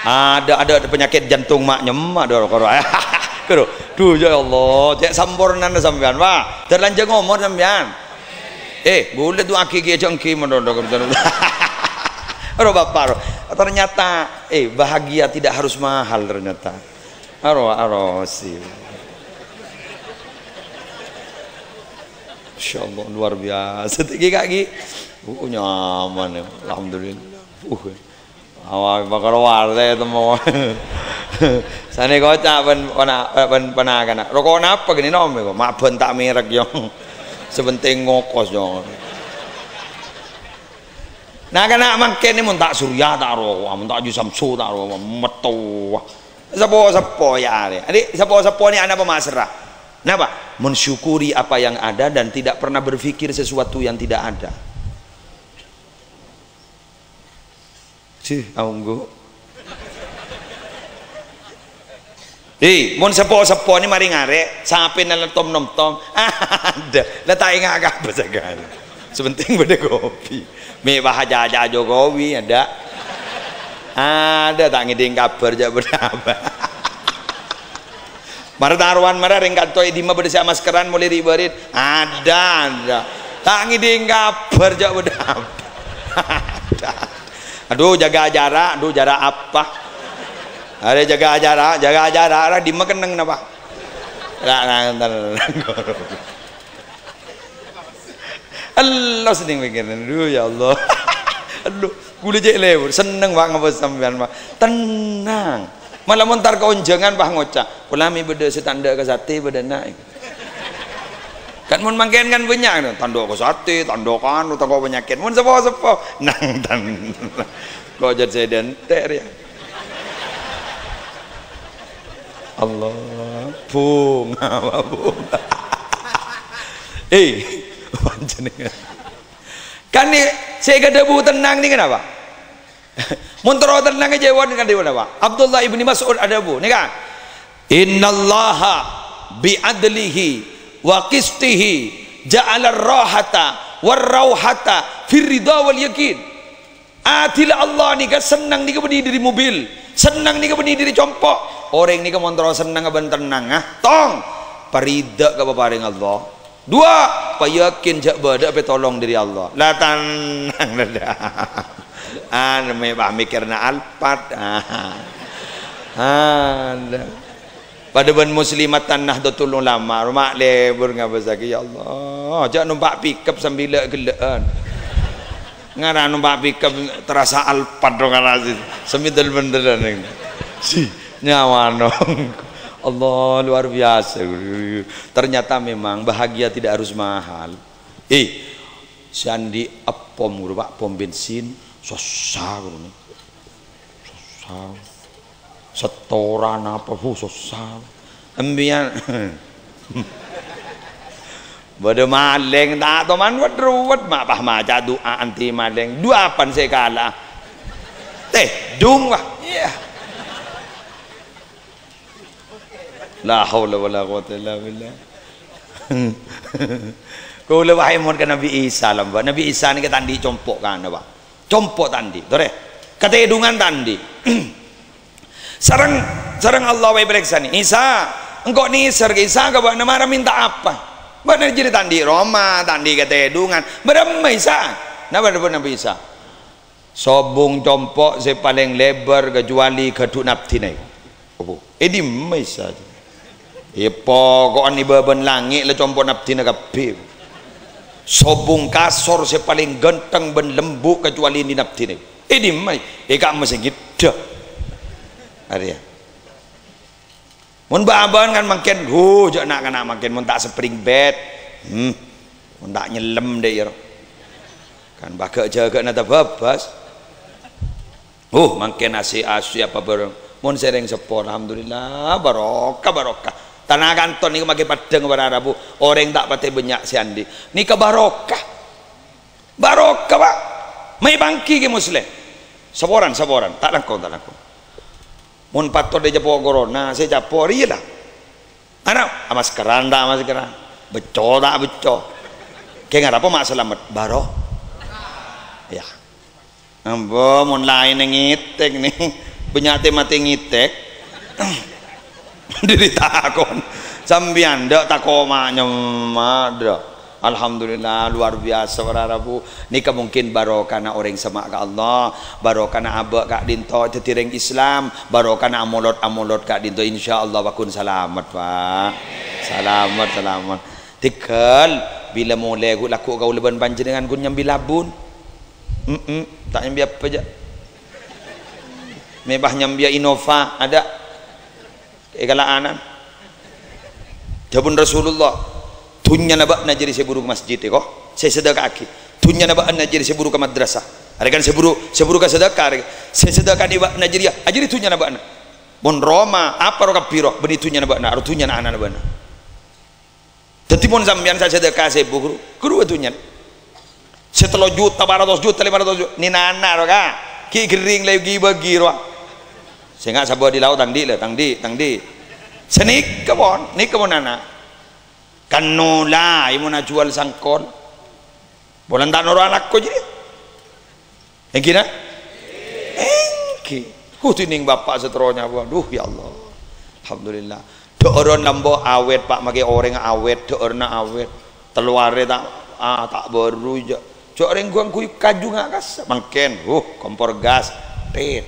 Adâ', adâ' penyakit jantung ma' nyemma' dâ' karo. Karo. Duh, ya Allah, cè' sampornana sampèyan, wah, terlanjang omor sampèyan. Eh, bulâ tu aki ki jâ' èngghi mon dâ'. Ro bapak, ro. Ternyata, eh, bahagia tidak harus mahal ternyata. Aro, aro, si. Masya Allah, luar biasa. Tèngghi, Kak, Ki. Uh, nyaman, ya. Alhamdulillah. Uh. Awak bakal wale temo. Sane kocak pen, pena-, pen, penakana. Roko napa gini nom iku? Mak ben tak merek, yo. Sepenting ngokos, yo. Nah, kana mangkene mun tak Surya tak roko, mun tak Ju Samsu tak roko, metu. Sepo-sepo ya are. Adik, sepo-sepo ni ana pemasrah. Napa? Mensyukuri apa yang ada dan tidak pernah berpikir sesuatu yang tidak ada. Sih, aunggu. Di, mun sepo-sepo ni mari ngare, sape naletom nom-tom. Ada, la ta' enga' kabeh sagala. Sepenting bâdâ kopi. Mewah aja-aja Jokowi, ada. Ada, ta' ngeding kabar ja' bâdâ apa. Mara tarowan mara reng kanto e dimma bâdâ sè amaskeran molaè ri'-bâri'na. Ada, ada. Ta' ngeding kabar ja' bâdâ apa. Ada. Aduh, jaga jarak. Aduh, jarak apa? Arè jâgâ jarak, jâgâ jarak, ra dimma kennengnga, Pa'? Ra, ra, tenang. Ellos neng pèkkèran. Aduh, ya Allah. Aduh, ghulâ cè' lebur. Senneng, Pa', ngabâs sampèyan, Pa'. Tenang. Malah mon entar ka onjhângan, Pa', ngoca', "Pola mè' bâdâ sè tandhâ ka satè bâdâna." Kan mon mangkèn kan bânnya', tandhâ ka satè, tandhâ ka anu, tandhâ ka panyakèt. Mon seppo-seppo, nang tan-, kok jhât sè dântè' rèya. Allah, bhunga, bhunga. Eh, panjhennengngan. Kan ni, sè èkadhâbu tenang ni kenapa? Mon terro tenang aja, wan kan dewa napa? Abdullah ibni Mas'ud adhâbu, nèka, "Innallaha bi'adlihi wa qistihi ja'ala rahata war rauhata fir ridha wal yaqin." Adilla Allah nèka senneng nèka bânnè dâri mobil, senneng nèka bânnè dâri compo'. Orèng nèka mon terro senneng bân tennang, ah, tong, parida ka paparèng Allah. Dua, payakin jhâ' bâdâ pitolong dâri Allah. La tenang, la. Anu, mè' bâ' mèkkèrna Alphard. Ah. Ada. Padâ bân Muslimatan Nahdlatul Ulama, roma lebur ngabâssaghi, ya Allah, jhâ' nompa' pickup sambi ghellâ'-ghellâ'ân. Ngara nompa' pickup terasa Alphard dong ngara si, sambi del-bendelan neng. Si, nyawa nong. Allah, luar biasa. Ternyata memang bahagia tidak harus mahal. Eh, sè andi' èpom, ghuru, Pa', pom bensin, sossa, ghuru, nè. Sossa. Setoran apa, bu, sossa. Embiyan. Bâdâ malèng, ta' toman wet-ruwet, ma' pas maca du'a anti malèng. Du'a apana sè kala? Tèdung, wah. Iyâ. La haula wala quwwata illa billah. Kaulâ wahai mon ka Nabi Isa lamba'. Nabi Isa nèka ta' andi' compo' kana, Pa'. Compo' ta' andi', torè. Katèdungan ta' andi'. Sareng, sareng Allah wae parèksanè. "Isa, engko' nèser ka Isa ka bâ'na mara mènta apa? Bâ'na jârèya ta' andi' roma, ta' andi' katèdungan. Bârâmma Isa?" Napa dhâbuna Nabi Isa? "Sobung compo' sè palèng lèbâr kacuali ghâdhu'na abdhina." Apa? È dimma Isa? È poko'na è bâbâna langngè' la compo'na abdhina kabbhi. Sobung kasor sè palèng ghântheng bân lembut kacuali andi' abdhina. È dimma? È ka'emma sè gheddhâ. Arèya. Mon bâ'-abâ'ân kan mangkèn, huh, jhâ' na'-kana' mangkèn mon ta' spring bed. Hmm. Mon ta' nyellem dâ' iyâ ro. Kan bâgâ-jâgâna tabâbâs. Huh, mangkèn asè-asè apa bârâng. Mon sèrèng seppo, alhamdulillah, barokah, barokah. Tana kanton nèko makè peddhâng para rabu, orèng ta' patè bânnya' sè andi'. Nèka barokah. Barokah, Pa'. Mayu panggi Kè Musleh. Saporan, saporan. Ta' langkong, ta' langkong. Mon patot è capo' corona, sè capo' rèya la. Ana, amaskeran ta' amaskeran? Becco ta' becco? Kèng arapa ma' salamet? Baro. Yâ. Ambo, mon laènna ngètèk nè. Bânnya' tè matè ngètèk. Diri takon. Sampèyan, dâ' tako' ma' nyemma, dâ'. Alhamdulillah, luar biasa para rabu. Nèka mungkin barokana orèng semma' ka Allah, barokana abâ' ka'dinto dhâddhi rèng Islam, barokana amolot-amolot ka'dinto. Insyaallah, pagghun salamet, Pa'. Salamet, salamet. Tèghâl, bilâ molè ghu-, lagghu' kaulâ bân panjhennengngan ghun nyambi labun. Mm-mm, ta' nyambi apa jâ'. Mè' pas nyambi Innova, ada. È kala'anan. Dhâbuna Rasulullah, "Dhunnyana bâ'na jârèya sè buru ka masjid, èko, sè èsadhâkaaghi. Dhunnyana bâ'na jârèya sè buru ka madrasah." Arè kan sè buru, sè buru ka sadhâka, arè. Sè èsadhâkaaghi bâ'na jârèya, ajârèya dhunnyana bâ'na. Mon roma, apa ro kabbhi ro, bânnè dhunnyana bâ'na, aro dhunnyana ana'na bâ'na. Dhâddhi, mon sampèyan sè sadhâka sèbu, ghuru, ghuru dhunnyana. Sè tello juta, pa' ratos juta, lèma ratos juta, nè nana' ro, Ka'. Ghi' ghering la èbâgi-bâgi ro. Sènga' sabâ' di lao, tang di', la, tang di', tang di'. Sanèka, pon, nèka, pon, ana'. Kan nola, è mon ajhuwâl sangkol. Polana ta' noro' alako jârèya. Èngghi, na? Èngghi. Huh, dhinèng bapa' sè terro nyawa. Duh, ya Allah. Alhamdulillah. Dhâ'ârân lambo awèt, Pa', makè orèng awèt, dhâ'ârânna awèt. Tello arè ta', ah, ta' bâru, jâ'. Jâ' rèng ghuwâng ghuyu kaju nga' kassa'. Mangkèn, huh, kompor gas. Tet.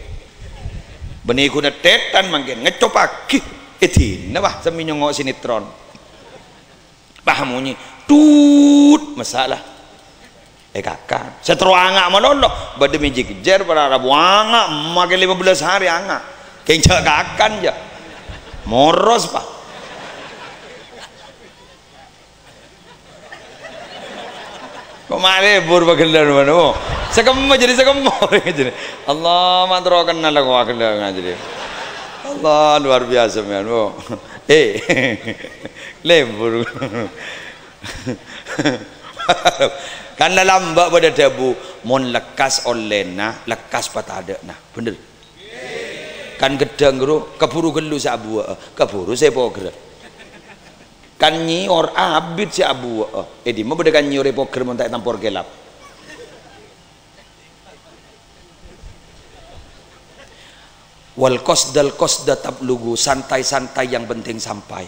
Bânnè ghuna thètan mangkèn, ngècopaghi. È dinna, wah, semmè nyongngo' sinetron. Wah, monyè, tut, masalah. È kakan. Sè terro anga' malolo, bâdâ mè' jigjer para rabu anga', makè lima belas hari anga'. Kèng jhâ' kakan, jhâ'. Moros, Pa'. Kok malè bur pagellân mano? Sakemma jadi sakemma orèng jadi. Allah, ma' terro kennal kok pagellân jadi. Allah, luar biasa, men, Bu. Eh, lebur. Kan lamba' bâdâ dhâbu, "Mon lekkas ollèna, lekkas patadâ'na." Bhender. Kan ghâddhâng, ghuru, kabhuru ghâllu sè abuwâ'â, kabhuru sè èpoghârâ. Kan nyèyor abit sè abuwâ'â. È dimma bâdâ kan nyèyor èpoghâr mon ta' ètampor kèlap? Wal qasdal qasda tablughu, santai-santai yang penting sampai.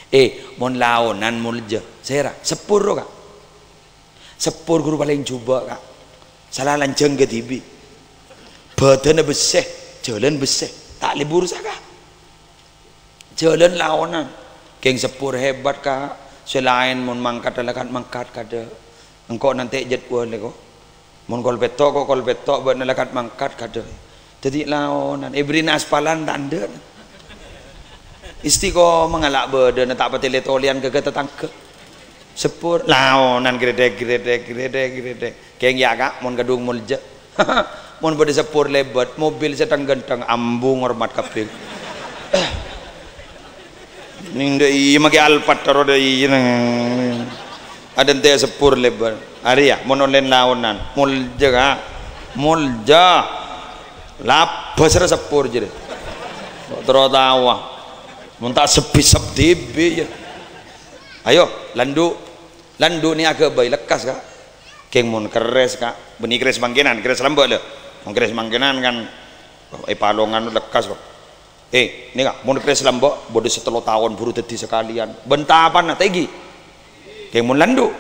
Eh, mon laonan molja, sèra, seppur, Ka'. Seppur ghuru palèng jhubâ', Ka'. Sala lanjhâng kadhibi'. Bhâdhânna bessè, jhâlân bessè. Ta' lebur sa, Ka'. Jhâlân laonan. Kèng seppur hebat, Ka'. Sè laèn mon mangkat, la kat-mangkat kadâ'. Engko' nantè' jadwal, ko. Mon kol pètto', ko kol pètto', bâ'na la kat-mangkat kadâ'. Dhâddhi laonan, èbèrri'na aspalan ta' endâ'. Istiqomah ngala' bâdâna ta' patè lè-tolèyan ghâghâ tatangghâ. Seppur, laonan gredek, gredek, gredek, gredek. Kèng ya, Ka', mon kadhung molja. Mon bâdâ seppur lèbât, mobil sè thèng-ghânthèng ambu ngormat kabbhi. Nèng dâ' iyâ makè Alphard terro dâ' iyâ nèng. Adântè' seppur lèbât. Arèya, mon ollè laonan, molja, Ka'. Molja. Labâs ra seppur jârèya. Kok terro tawa. Mon ta' sebbi-sebbi, ya. Ayo, landu'. Landu' nè aghâbây lekkas, Ka'. Kèng mon kerrès, Ka'. Bânnè kerrès mangkènan, kerrès lamba', lho. Mon kerrès mangkènan kan, oh, è palongan lekkas, kok. Eh, nèka, mon kerrès lamba', bâdâ sè tello taon buru dhâddhi sakalèyan. Bân tapana, tèngghi. Kèng mon landu'.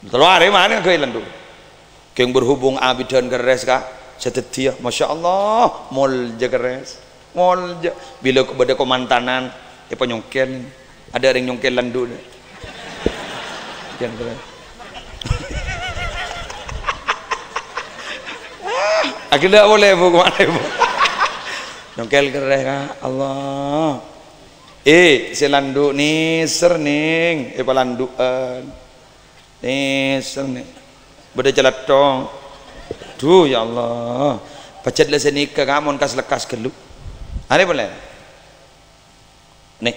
Tello arè marè aghâbây landu'. Kèng berhubung abidhân kerrès, Ka', sè dhâddhiyâ, Masya Allah, molja kerrès. Molja. Bilâ bâdâ komantanan, èpanyongkèl. Adâ' orèng nyongkèl landu'. Nyongkèl kerrès. Aghellâ' polè, Bu, kemana, Bu? Nyongkèl kerrès, Ka'. Allah. Eh, sè landu' nèser, Nèng. Èpalandu'ân. Nèser, Nèng. Bâdâ calèthong. Duh, ya Allah. Pajhât la sanèka, Ka', mon kas-lekkas ghâllu. Arè polè. Nè,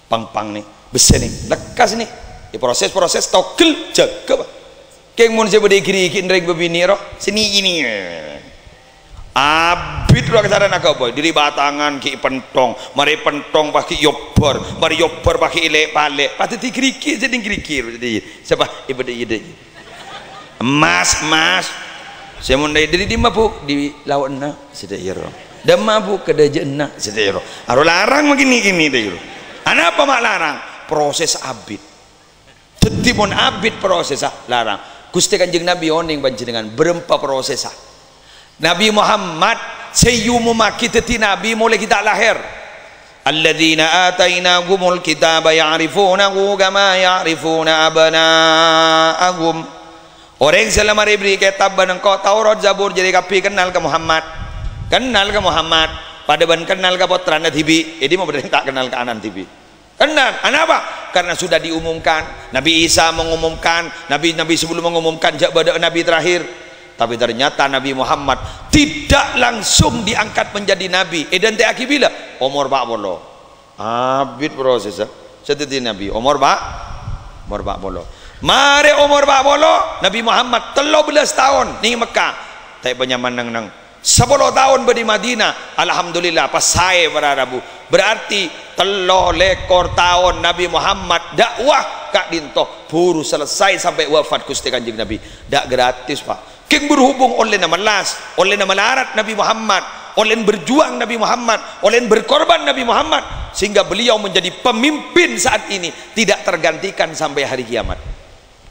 pang-pang nè, bessè nè, lekkas nè. È proses-proses togel, jâgâ, Pak. Kèng mon sè bâdâ è ghârighi' rèng bâbinè' ro, sè nè-, nè-, abit ro kasarana aghâbây. Dâri batangan ghi' pentong, marè pentong pas ghi' èobbhâr, marè èobbhâr pas ghi' èlè'-palè'. Pas dhâddhi ghârighi', sè nèng ghârighi', sapa? È bâdâ è dâ'. Emmas, emmas. Sè mon dâ-, dâri dimma, Bu? Dâri lao'na, sè dâ' iyâ ro. Dimma, Bu? Ka dâjâ'na, sè dâ' iyâ ro. Aro larang ma' kènè'-kènè' dâ' iyâ ro. Anapa ma' larang? Proses abit. Dhâddhi mon abit prosessa, larang. Ghustè Kanjeng Nabi onèng panjhennengngan, bârâmpa prosessa. Nabi Muhammad sè èomommaghi dhâddhi nabi molaè ghi' ta' lahèr. "Alladzina atainahumul kitaba ya'rifunahu kama ya'rifuna abna'ahum." Orèng sè la marè èberri' kètab bân engko' Taurat, Zabur, jârèya kabbhi kennal ka Muhammad. Kennal ka Muhammad, padâ bân kennal ka pottrana dhibi'. È dimma bâdâ orèng ta' kennal ka ana'na dhibi'? Kennal. Anapa? Karena sudah diumumkan. Nabi Isa mengumumkan, nabi-nabi sebelum mengumumkan jâ' bâdâ nabi terakhir. Tapi ternyata Nabi Muhammad tidak langsung diangkat menjadi nabi. Èdântè'aghi bilâ? Omor pa' polo. Abit prosessa. Sè dhâddhi nabi omor pa', omor pa' polo. Marè omor pa' polo, Nabi Muhammad tello bellâs taon neng Mekkah. Ta' èpanyama neng-neng. Sapolo taon bâdâ è Madinah. Alhamdulillah, pas saè para rabu. Berarti tello lèkor taon Nabi Muhammad dakwah ka'dinto buru selesai sampai wafat Ghustè Kanjeng Nabi. Ndak gratis, Pak. Kèng berhubung ollèna mellas, ollèna malarat Nabi Muhammad, ollèna berjuang Nabi Muhammad, ollèna berkorban Nabi Muhammad, sehingga beliau menjadi pemimpin saat ini, tidak tergantikan sampai hari kiamat.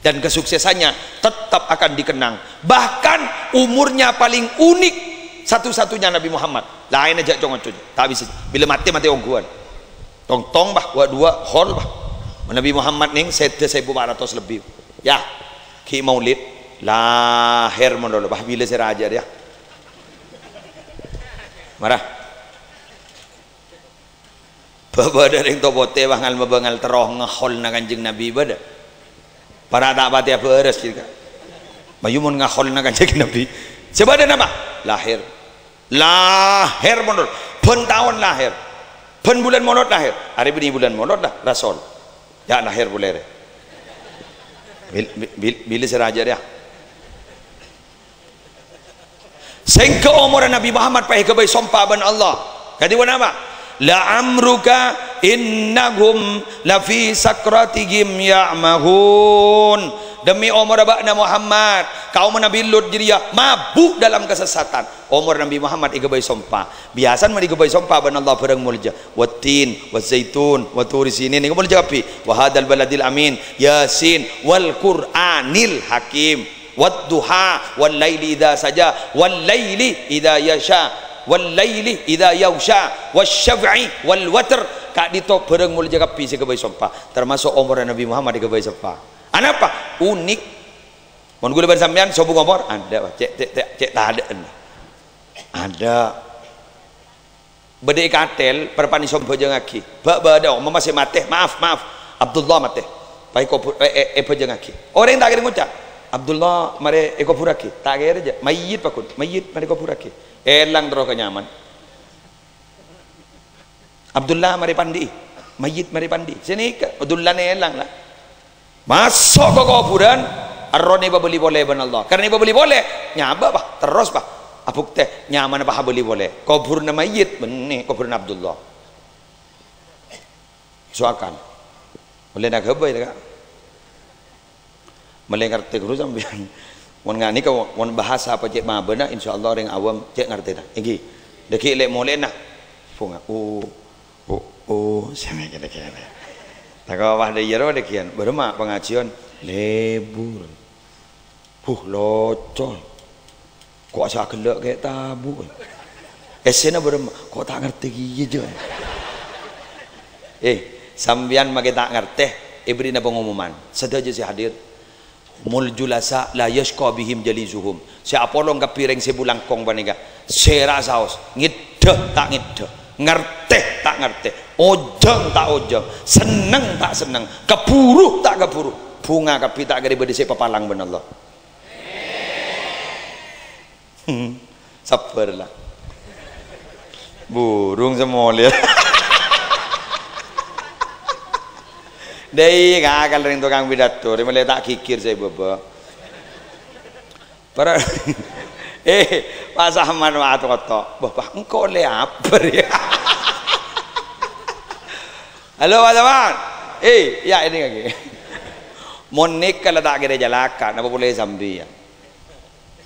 Dan kesuksesannya tetap akan dikenang. Bahkan umurnya paling unik, satu-satunya Nabi Muhammad. Laènna jhâ' co-ngoco, ta' bisa. Bilâ matè, matè ongghuwân. Tong-tong, bâh, wa' duwâ', hol, bâh. Nabi Muhammad nèng sèdhâ saèbu pa' ratos lebbi. Yâ, ghi' maulid, lahèr mon dhâlem, bâh, bilâ sè rajâ rèya. Mara. Bâ-, bâdâ rèng to potè bângal-mabângal terro ngaholna Kanjeng Nabi bâdâ. Para' ta' patè abârâs jârèya. Mayu mon ngaholna Kanjeng Nabi. Sè bâdâ napa? Lahèr. Lahèr mon dhâlem. Bân taon lahèr. Bân bulân Molod lahèr. Arè bânnè bulân Molod la, Rasul. Yâ lahèr polè rè. Bil-, bil-, bil-, bilâ sè rajâ rèya. Sèngghâ omorra Nabi Muhammad pas èghâbây sompa bân Allah. Kadhi ponapa? "La'amruka innahum lafi sakratihim ya'mahun." Demi omorra bâ'na Muhammad, kaum Nabi Lut jârèya mabuk dalam kesesatan. Omor Nabi Muhammad èghâbây sompa. Biyasana mon èghâbây sompa bân Allah bhârâng molja. "Wattin, wazaitun, wa turi sinin." Nèko molja kabbhi. "Wa hadzal baladil amin." Yasin. "Wal Qur'anil hakim." "Wadduha, wal laili idza saja, wal laili idza yasya, wal laili idza yaghsya, wasy syaf'i wal watr." Ka'dinto bhârâng molja kabbhi sè èghâbây sompa, termasuk omorra Nabi Muhammad èghâbây sompa. Anapa? Unik. Mon ghulâ bân sampèyan sobung omor, adâ', Pak. Cè', cè', cè', cè' tadâ'ân. Adâ'. Bâdâ è katèl, parpani sombhâjângaghi. Bâ-, bâdâ, omamma sè matè, maaf, maaf. Abdullah matè. Pas èkobhur-, è-, è-, èbhâjângaghi. Orèng ta' kèra ngoca', "Abdullah marè èkobhurraghi." Ta' kèra jâ. Mayyit, pakon. Mayyit marè èkobhurraghi. Èlang terro ka nyaman. "Abdullah marè pandi'i." Mayyit marè pandi'i. Sè nèka, Abdullah nèlang la. Maso' ka kobhurân, errohna èpabâli polè bân Allah. Karna èpabâli polè, nyabâ, Pak. Terros, Pak. Abuktè, nyamana, Pak, abâli polè. Kobhurna mayyit, bânnè, kobhurna Abdullah. Maso' akal. Molaè na ghâbây, Kak. Molaè ngartè ghuru sampèyan. Mon nga-, nèka, mon bahasa apa cè' mabâna, insyaallah orèng awam cè' ngartèna. Èngghi. Dâgghi' lè' molèna. Bhunga. Oh. Oh, oh, sènè kèra-kèra. Tako' pas dâ' iyâ ro dâgghi'ân. Bârâmma pangajiyân? Lebur. Huh, locol. Ko' sè aghellâ' kè' tabu'. Essèna bârâmma? Ko' ta' ngartè kèya, jâ. Eh, sampèyan makè ta' ngartè, èbèrri'na pangomoman. Sadhâjâ sè hadir. "Humul julasa la yasyqa bihim jalisuhum." Sè apolong kabbhi rèng sè bulangkong panèka. Sèra saos, ngèddhâ ta' ngèddhâ, ngartè ta' ngartè, ojhâng ta' ojhâng, senneng ta' senneng, kabhuru ta' kabhuru. Bhunga kabbhi ta' kèra bâdâ sè èpapalang bân Allah. Hmm, sabbhâr la. Burung sè molè. Dâi kakal rèng tokang pidato, rè molaè ta' ghighir sè bâbâ. Para, eh, Pak Saman wa' to-koto. Bâh, Pak, engko' lè apa rè? Halo, Pak Saman. Eh, yâ, ini lagi. Mon nèka la ta' kèra jâlâka, napa polè sampèyan?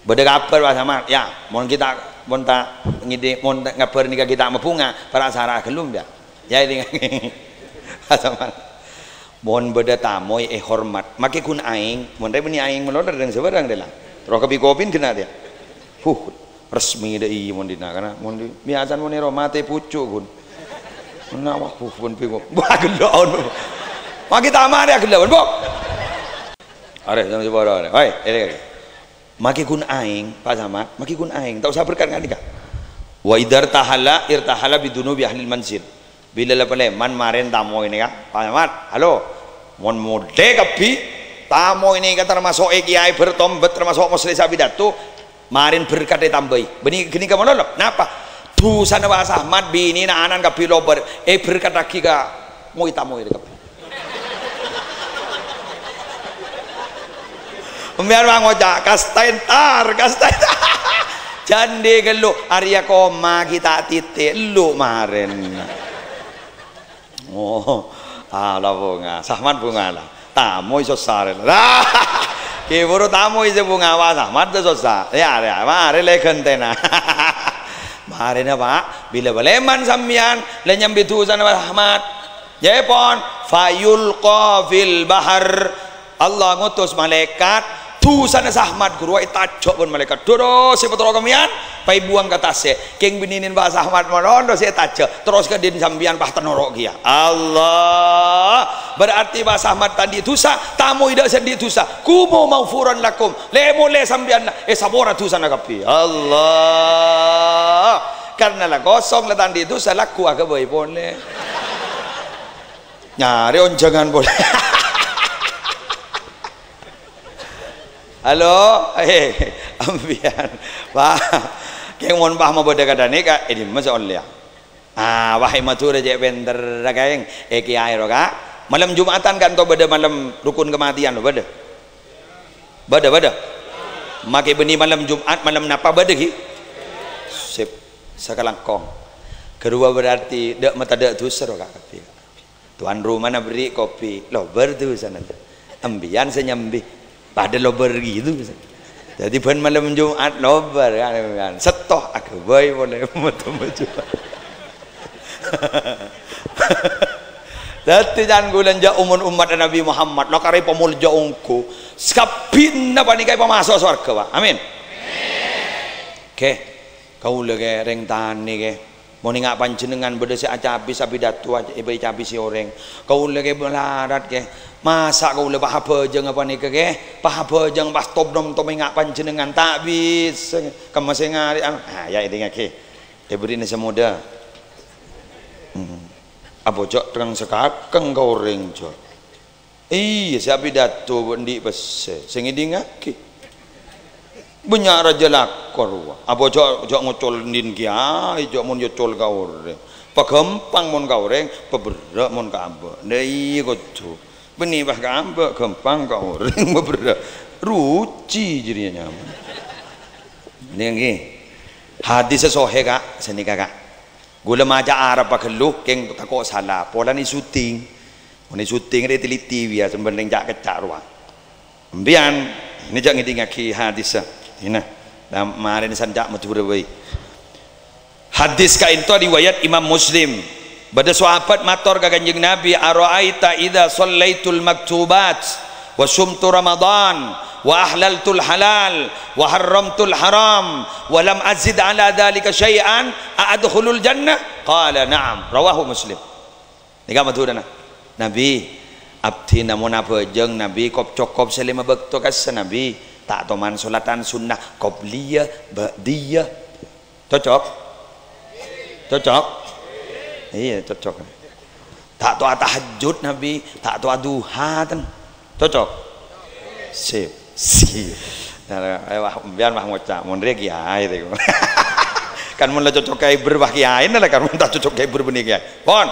Bâdâ kabhâr, Pak Saman? Yâ, mon ghi' ta', mon ta' ngèdhing, mon ta' ngabhâr nèka ghi' ta' mabhunga, para' sara ghâllu, yâ. Yâ, èdhing. Pak Saman. Mon bâdâ tamoy èhormat, makè ghun aèng, mon rè bânnè aèng malolo rèng sabârâng rè la. Terro kabbhi kopin ghenna' tèya. Huh, resmi dâ' iyâ mon dinna', karna mon di-, biyasana mon è roma matè pucuk ghun. Nah, wah, huh, pon bingung. Wah, gellâ', on. Makè tamoy rè gellâ', on, Bu. Arè, sama si Boro, arè. Hoi, ini, ini. Makè ghun aèng, Pak Samad, makè ghun aèng. Ta' osa berkat ka'dinto. Wa idzartahala, irtahala bidzunubi ahlil manzil. Bilâ la palèman marèn tamoy nèka, Pak Samad, halo. Mon modhâ kabbhi, tamoy nèka tamaso' è kèyaè bertombet, tamaso' moslè sapidato, marèn berkat ètambâi. Bânnè ghânèka malolo. Napa? Dhusana Pak Samad, binèna, ana'na kabbhi lobâr, èberkadhâghi ka moy-tamoy rè kabbhi. Sampèyan ma' ngoca', "Kasta entar, kasta entar." Jhâ' andi' ghâllu, arèya koma ghi' ta' tètè, ellu' marèn. Oh, ala bhunga, Samad bhunga la. Tamoy sossa rè. Ghi' bhuru tamoy sè bhunga, Pak Samad sè sossa. Yâ, yâ, marè lè ghântèna. Marèna, Pak, bilâ palèman sampèyan, lè nyambhi dhusana Pak Samad. Jhâ' pon, fayulqa fil bahar. Allah ngotos malaèkat, dusana Sahmat ghuru ètajâ' bân malaèkat. Doro sè patoro' kemmèyan, paèbuwâng ka tasè'. Kèng binèna Pak Sahmat malolo sè ètajâ', terros ka din sampèyan pas ta' noro' kèya. Allah. Berarti Pak Sahmat ta' andi' dusa, tamoy dâ' sè andi' dusa. Qumu maghfuran lakum. Lè-molè sampèyan, èsapora dusana kabbhi. Allah. Karna la kosong, la ta' andi' dusa, lagghu aghâbây polè. Nyarè onjhângan polè. Halo, eh, ampèyan. Pak, kèng mon pas mabâdâ kadhâ' nèka, è dimma sè ollèya? Ah, wah, è Madhurâ cè' pènterra, kèng. È kèyaè ro, Ka'. Malem Jum'atan kan to bâdâ malem rukun kematian, lo, bâdâ? Bâdâ, bâdâ. Makè bânnè malem Jum'at, malem napa bâdâ, ghi? Sip, sakalangkong. Ghâruwa berarti dâ' matadâ' dusa, ro, Ka', kabbhi. Tuan rumana berri' kopi, lobâr dusana. Empèyan sè nyambi, padâ lobâr ghi. Dhâddhi bân malem Jum'at lobâr, kan, kan. Sèttong aghâbây polè, moto-moto. Dhâddhi, can kaulâ jhâ' omor ommatta Nabbhi Muhammad, la karè pamoljâ ongghu. Sakabbhinna panèka èpamaso' sowarghâ, Pak. Amin. Oke. Kaulâ, kè, rèng tanè, kè. Mon enga' panjhennengngan bâdâ sè acabis apidato, ac-, èpacabisi orèng. Kaulâ, kè, malarat, kè. Masa' kaulâ pas abhâjâng panèka, kè? Pas abhâjâng, pas tom-nom-tom enga' panjhennengngan, ta' bisa. Kemma sè ngarè', anu, ah, ya, èdingngaghi. Èberri'na sè modâ. Hmm. Apa jhâ' terrang sakakeng ka orèng, jhâ'? Iyâ, sè apidato andi' pèssè, sè ngèdingngaghi. Bânnya' rajâ lakor, wa. Apa jhâ', jhâ' ngocol din kèyaè, jhâ' mon nyocol ka orèng. Paghâmpang mon ka orèng, paberrâ' mon ka abâ'. Lah iyâ kodhu. Bânnè pas ka abâ', ghâmpang ka orèng, paberrâ'. Ruci jârèya nyaman. Nèka ngghi. Hadis sahih, Ka', sanèka, Ka'. Ghulâ maca Arab ghâllu, kèng tako' sala. Polana syuting. Mon syuting rè teliti, biya sembendeng ca'-kecca' rowa. Empèyan, nè jhâ' ngèdingngaghi hadis. Ina, nah, marèna sanca' Madhurâ bhâi. Hadis ka'ènto riwayat Imam Muslim. Bâdâ sahabat mator ka Kanjeng Nabi, "Ara'aita idza shallaitul maktubat, wa sumtu Ramadan, wa ahlaltul halal, wa harramtul haram, wa lam azid ala dzalika syai'an, a adkhulul jannah?" Qala, "Na'am." Rawahu Muslim. Nèka Madhurâna. Nabi, abdhina mon abhâjâng, Nabi, kop-cokop sè lèma bâkto kassa, Nabi. Ta' toman sholatan sunnah, qobliyah, ba'diyah. Cocok? Cocok? Iyâ, cocok. Ta' towa tahajjud, Nabi. Ta' towa duha, ten. Cocok? Sip. Sip. Nah, ayo, wah, biyan, wah, ngoca'. Mon rè kèyaè, rè. Kan mon la cocok ka Iber, wah, kèyaèna la, kan mon ta' cocok ka Iber, bânnè kèyaè. Pon.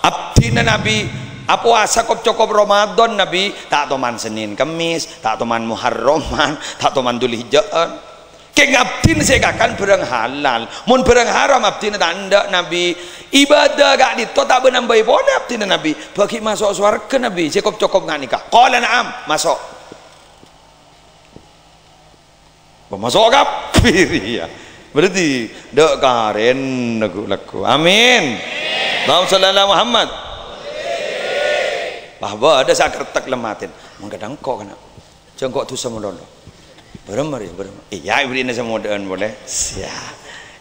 Abdhina Nabi, apowasa kop-cokop Ramadan, Nabi. Ta' toman Senin Kemis, ta' toman Muharraman, ta' toman Dzulhijjâ'ân. Kèng abdhina sè èkakan bhârâng halal. Mon bhârâng haram abdhina ta' endâ', Nabi. Ibâdâ ka'dinto ta' bân nambâi polè abdhina, Nabi. Bâgi maso' sowarghâ, Nabi, sè kop-cokop nga' nèka. Qala na'am, maso'. Maso' kabbhi rèya. Berarti dâ' karèna ghu-, lagghu. Amin. Allahumma shalli ala Muhammad. Wah, bâdâ sè akertek lem atèn. Mangkadhâng engko' kana'. Jhâ' engko' dusa malolo. Bârâmma rè, bârâmma. Iyâ, èberri'na sè modâ'ân polè. Siya.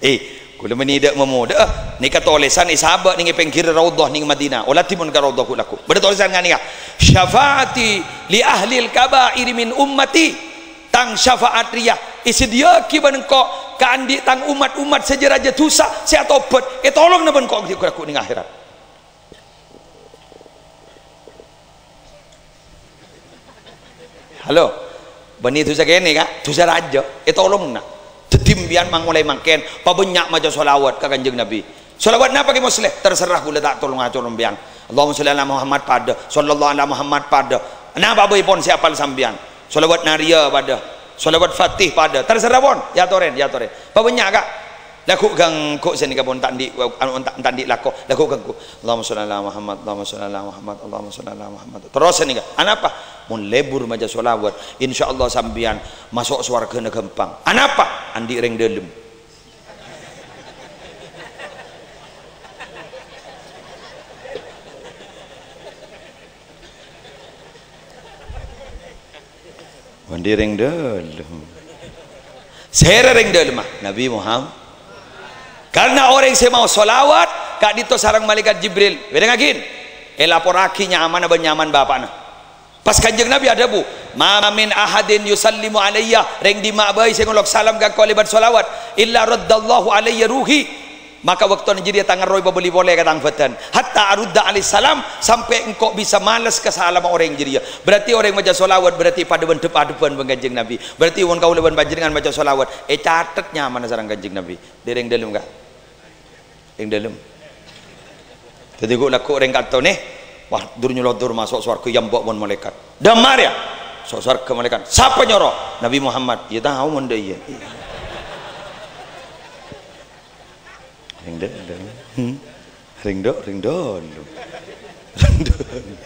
Eh, kaulâ mènè dâ' mamodâ'â. Nèka tolèsan èsabâ' nèng è pèngghirrâ Raudhah nèng Madinah. Ola dimon ka Raudhah ghu-, lagghu. Bâdâ tolèsan nga' nèka. "Syafa'ati li ahlil kaba'iri min ummati." Tang syafa'at rèya èsadhiyâ'aghi bân engko' kaandi' tang ommat-ommat sè jâ-rajâ dusa, sè atobhât. Ètolonga bân engko' ghu-, lagghu nèng akhèrat. Halo. Bânnè dusa kènè, Ka'? Dusa rajâ. Ètolonga. Dhâddhi empèyan mang-, molaè mangkèn, pabânnya' maca shalawat ka Kanjeng Nabi. Shalawat napa, Kè Musleh? Terserah, kaulâ ta' tolong ator empèyan. Allahumma shalli ala Muhammad padâ. Sallallahu ala Muhammad padâ. Napa bhâi pon sè apal sampèyan? Shalawat Nariyah padâ. Shalawat Fatih padâ. Terserah pon. Yâ atorè, yâ atorè. Pabânnya', Ka'. Lagghu' ghu-, ghu-, sè nèka pon ta' andi', anu, ta', ta' andi' lako. Lagghu' ghu-, Allahumma shalli ala Muhammad, Allahumma shalli ala Muhammad, Allahumma shalli ala Muhammad. Terros sè nèka, anapa? Mon lebur maca shalawat, insyaallah sampèyan maso' sowarghâna ghâmpang. Anapa? Andi' rèng dâlem. Bânnè rèng dâlem. Sèra rèng dâlemma? Nabi Muhammad. Karena orèng sè maos shalawat, ka'dinto sareng Malaikat Jibril. Bâdâ ngaghin. Èlaporraghi nyamana bân nyamana bapa'na. Pas Kanjeng Nabi adhâbu, "Ma min ahadin yusallimu alayya," rèng dimma'a bhâi sè ngolok salam ka engko' lèbât shalawat, "illa raddallahu alayya ruhi." Maka bâktona jârèya tang erroh èpabâli polè ka tang bhâdhân. "Hatta arudda alaihi salam," sampè' engko' bisa males ka salamma orèng jârèya. Berarti orèng maca shalawat berarti padâ bân dhâp-adhâbhân bân Kanjeng Nabi. Berarti mon kaulâ bân panjhennengngan maca shalawat, ècatet nyamana sareng Kanjeng Nabi. Dâri rèng dâlem, Ka'. Rèng dâlem. Dhâddhi ghu'-lagghu' orèng ka'dinto nè, wah, dur-nyolodor maso' sowarghâ, èyambo' bân malaèkat. "Dâ' emma rèya?" "Maso' sowarghâ, malaèkat." "Sapa nyoro?" "Nabi Muhammad." "Iyâ tao mon dâ' iyâ." Rèng dâ-, dâ-, hmm. Rèng dâ-, rèng dâlem. Rèng dâlem.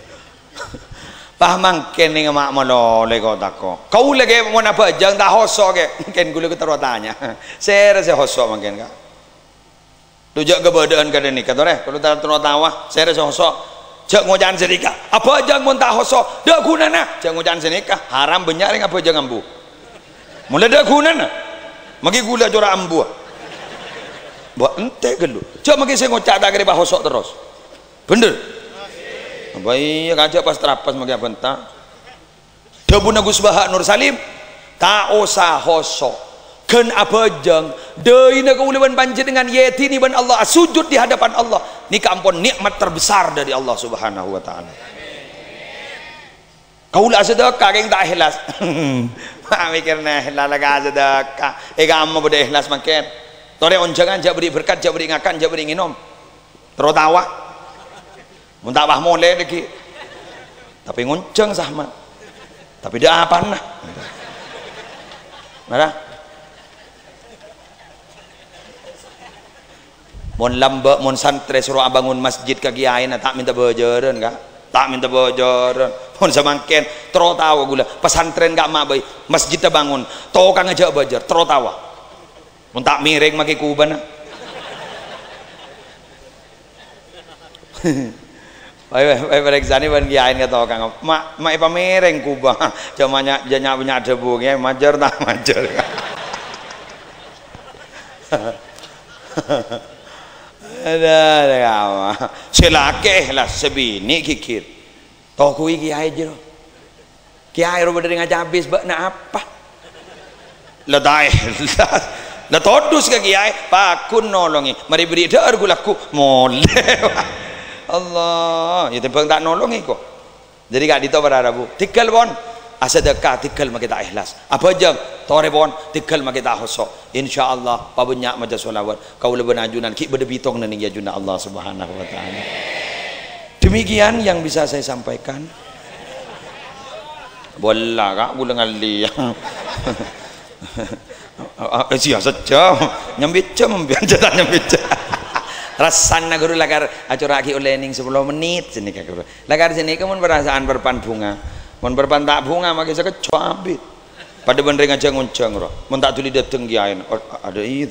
Pas mangkèn nèng ma' malolo ko'-tako'. Kaulâ kè mon abhâjâng ta' hoso' kè. Mangkèn kaulâ terro tanya. Sèra sè hoso' mangkèn, Ka'? Lo jhâ' kabâdâ'ân kadhâng nèka, torè. Kaulâ ta-, terro tawa. Sèra sè hoso'. Jhâ' ngoca'an sè nèka. Abhâjâng mon ta' hoso'. Dâ' ghunana. Jhâ' ngoca'an sè nèka. Haram bânnya' rèng abhâjâng ambu. Molaè dâ' ghunana. Maghi ghulâ cora' ambuwâ. Bâ, entè' ghâllu. Jhâ' maghi sè ngoca' ta' kèra pas hoso' terros. Bhender? Apa iyâ, kajâ' pas trapas maghi abhânta. Dhâbuna Gus Baha Nur Salim, "Ta' osa hoso'. Ghân abhâjâng. Dâina kaulâ bân panjhennengngan èyèdini bân Allah, asujud di hadapan Allah. Nèka ampon nikmat terbesar dari Allah Subhanahu wa Ta'ala." Kaulâ asadâka, kèng ta' èhlas. Mèkkèrna èhlas, la ka asadâka. È kamma bâdâ èhlas mangkèn. Torè onjhângan, jhâ' bâri' berkat, jhâ' bâri' ngakan, jhâ' bâri' ngènom. Terro tawa. Mon ta' pas molè dhâggi'. Tapè ngonjhâng sah, Ma'. Tapè dâ' apana? Mara. Mon lambâ', mon santrè soro abângon masjid ka kèyaèna, ta' mènta bâjârân, Ka'. Ta' mènta bâjârân. Mon samangkèn, terro tawa ghulâ. Pasantrèn ka'emma bhâi, masjidda bângon. Tokangnga jhâ' bâjâr, terro tawa. Mon ta' mèrèng maghi kubâna. Bhâi, bhâi, bhâi, parèksanè bân kèyaèna ka tokang. Ma', ma' èpamèrèng kubâ. Coma nya-, nya-, nya-, bânnya' dhâbu, kèyaè majâr ta' majâr. Adâ, adâ, kama. Sè lakè' èhlas, sè binè' ghighir. Toghuwi kèyaè jârèya. Kèyaè rowa bâdâ rèng acabis, bâ'na apa? La ta' èhlas. La todus ka kèyaè, pagghun nolongè. Marè bâri' dhâ'âr ghu-lagghu, molè. Allah, yâ tèmbhâng ta' nolongè ko'. Dhâddhi ka'dinto para rabu, tèghâl pon. Asadâka tèghâl makè ta' èhlas. Abhâjâng, torè pon, tèghâl makè ta' hoso'. Insyaallah, pabânnya' maca shalawat. Kaulâ bân ajunan ghi' bâdâ bhitongnga nèng è ajunanna Allah Subhanahu wa Ta'ala. Demikian yang bisa saya sampaikan. Bâlla, Ka', ghulâ ngalli. Ah, ah, eh, siya sajjhâm. Nyambit jhâm, biar jhâ' ta' nyambit jhâm. Rassana ghuru lakar acora'aghi ollè nèng sapolo mennit, sènèka ghuru. Lakar sènèka mon parasaan parpan bhunga. Mon parpan ta' bhunga, makè sakejjhâ' abit. Padâ bân rèng ajhâng-onjhâng, ro. Mon ta' dhuli dâteng kèyaèna. Oh, adâ' iyâ.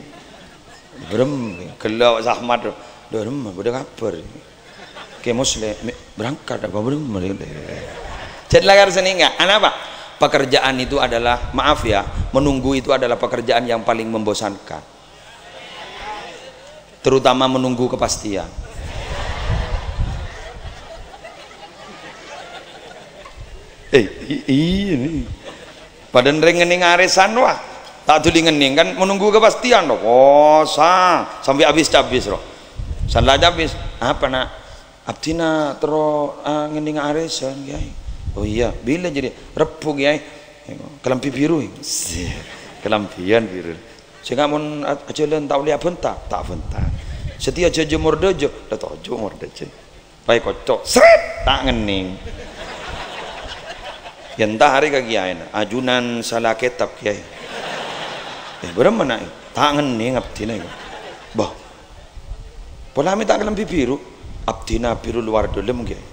Brem, ghellâ' Zahmat, ro. Dâ' remma, bâdâ kabhâr. Kè Musleh, mè' berangkat apa belum? Jadi lakar sènèka. Anapa? Pekerjaan itu adalah, maaf ya, menunggu itu adalah pekerjaan yang paling membosankan. Terutama menunggu kepastian. Eh, i-, iya nih. Padâ rèng ngennèng arèsan, wah. Ta' dhuli ngennèng, kan menunggu kepastian, loh. Posa, sampai habis-habis, loh. San la habis. Apa, Nak? Abdhina terro, ah, ngennèng arèsan, Kèyaè. Oh iya, bilâ jadi? Rebbhu, Kèyaè. Kalambhi biru. Sih, kalambhiyân biru. Sènga' mon a-, ajhâlân ta' ollè abhânta? Ta' abhânta. Satèya jhâjhâ mordâjâ? La toju' mordâjâ. Paè kocco', sret, ta' ngennèng. Yâ entah arè ka kèyaèna, ajunan sala kètab, Kèyaè. Eh, bârâmma, Nak? Ta' ngennèng abdhina, èko. Bâh. Pola mè' ta' kalambhi biru, abdhina biru luar dâlem, Kèyaè.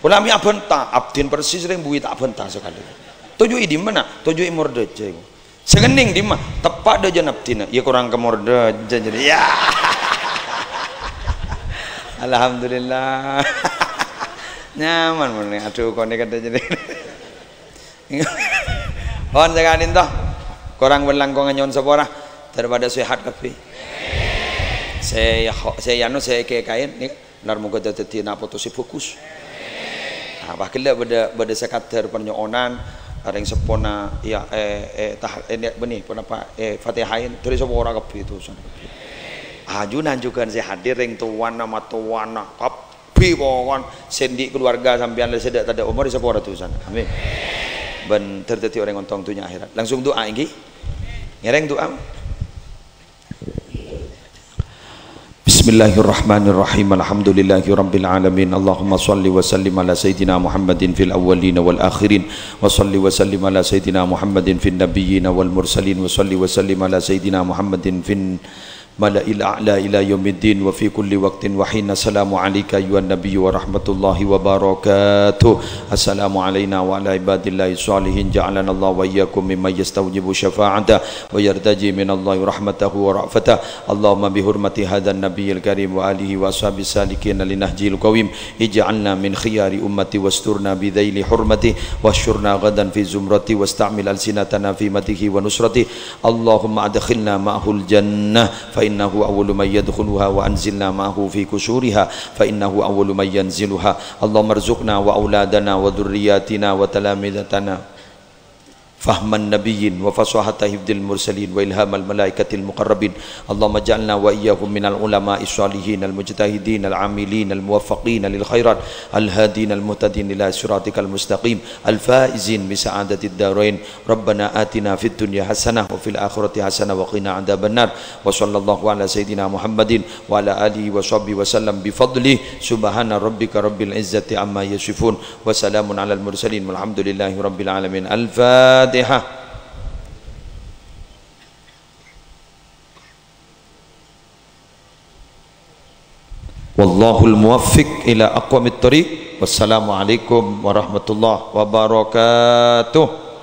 Pola mè' abhânta, abdhina persis rèng buwi ta' abhânta sakalè. Toju' è dimma, Nak? Toju' è mordâjâ, èko. Sè ngennèng dimma? Teppa' dâjâna abdhina. Yâ korang ka mordâjâ jadi. Ya. Alhamdulillah. Nyaman mon, aduh, konè kadhâ jadi. Pon sè ka'dinto. Korang bân langkongan nyo'on sapora. Dâripadâ sehat kabbhi. Sè, sè anu, sè kèkaè, nèka. Nar moghâ dâddhi ana' poto sè bhâghus. Nah, pas ghellâ' bâdâ, bâdâ sè kaddhâr panyo'onan, rèng seppona, iyâ, eh, eh, tah-, eh, nè-, bânnè, ponapa, eh, Fatihain, dâri sapora kabbhi, dusana kabbhi. Ajunan jhughân sè hadir, rèng towana, matowana, kabbhi pokon, sè andi' keluarga sampèyan la sè dâ'-tadâ' omor, sapora dusana. Amin. Bân dâr dâddhi orèng ontong dhunnya akhèrat. Langsung du'a, ènggi? Ngèrèng du'a. Bismillahirrahmanirrahim. Alhamdulillahirabbil alamin. Allahumma shalli wa sallim ala sayyidina Muhammadin fil awwalin wal akhirin. Wa shalli wa sallim ala sayyidina Muhammadin fin nabiyyin wal mursalin. Wa shalli wa sallim ala sayyidina Muhammadin fin mala'il a'la ila yaumiddin wa fi kulli waqtin wa hin. Assalamu alaika ayyuhan nabiyyu wa rahmatullahi wa barakatuh. Assalamu alaina wa ala ibadillahi shalihin. Ja'alana Allah wa iyyakum mimman yastaujibu syafa'ata wa yartaji minallahi rahmatahu wa ra'fata. Allahumma bihurmati hadzan nabiyil karim wa alihi wa ashabi salikin li nahjil qawim, ij'alna min khiyari ummati wasturna bidzaili hurmati, wahsyurna ghadan fi zumrati, wasta'mil alsinatana fi madhihi wa nusrati. Allahumma adkhilna ma'ahul jannah, fa innahu awwalu man yadkhuluha, wa anzilna ma'ahu fi qusuriha, fa innahu awwalu man yanziluha. Allahumma rzuqna wa auladana wa dzurriyyatina wa talamizatana fahman nabiyyin wa fasahata hifdzil mursalin wa ilhamal malaikatil muqarrabin. Allahumma ja'alna wa iyyahum minal ulama'is shalihin al mujtahidin al amilin al muwaffaqin lil khairat al hadin al muhtadin ila siratikal mustaqim al faizin bi sa'adatid darain. Rabbana atina fid dunya hasanah wa fil akhirati hasanah wa qina adzabannar. Wa sallallahu ala sayyidina Muhammadin wa ala alihi wa sahbihi wa sallam bi fadli. Subhana rabbika rabbil izzati amma yasifun. Wa salamun alal mursalin walhamdulillahi rabbil alamin. Al-Fatihah. Wallahul muwaffiq ila aqwamit thariq. Wassalamualaikum warahmatullahi wabarakatuh.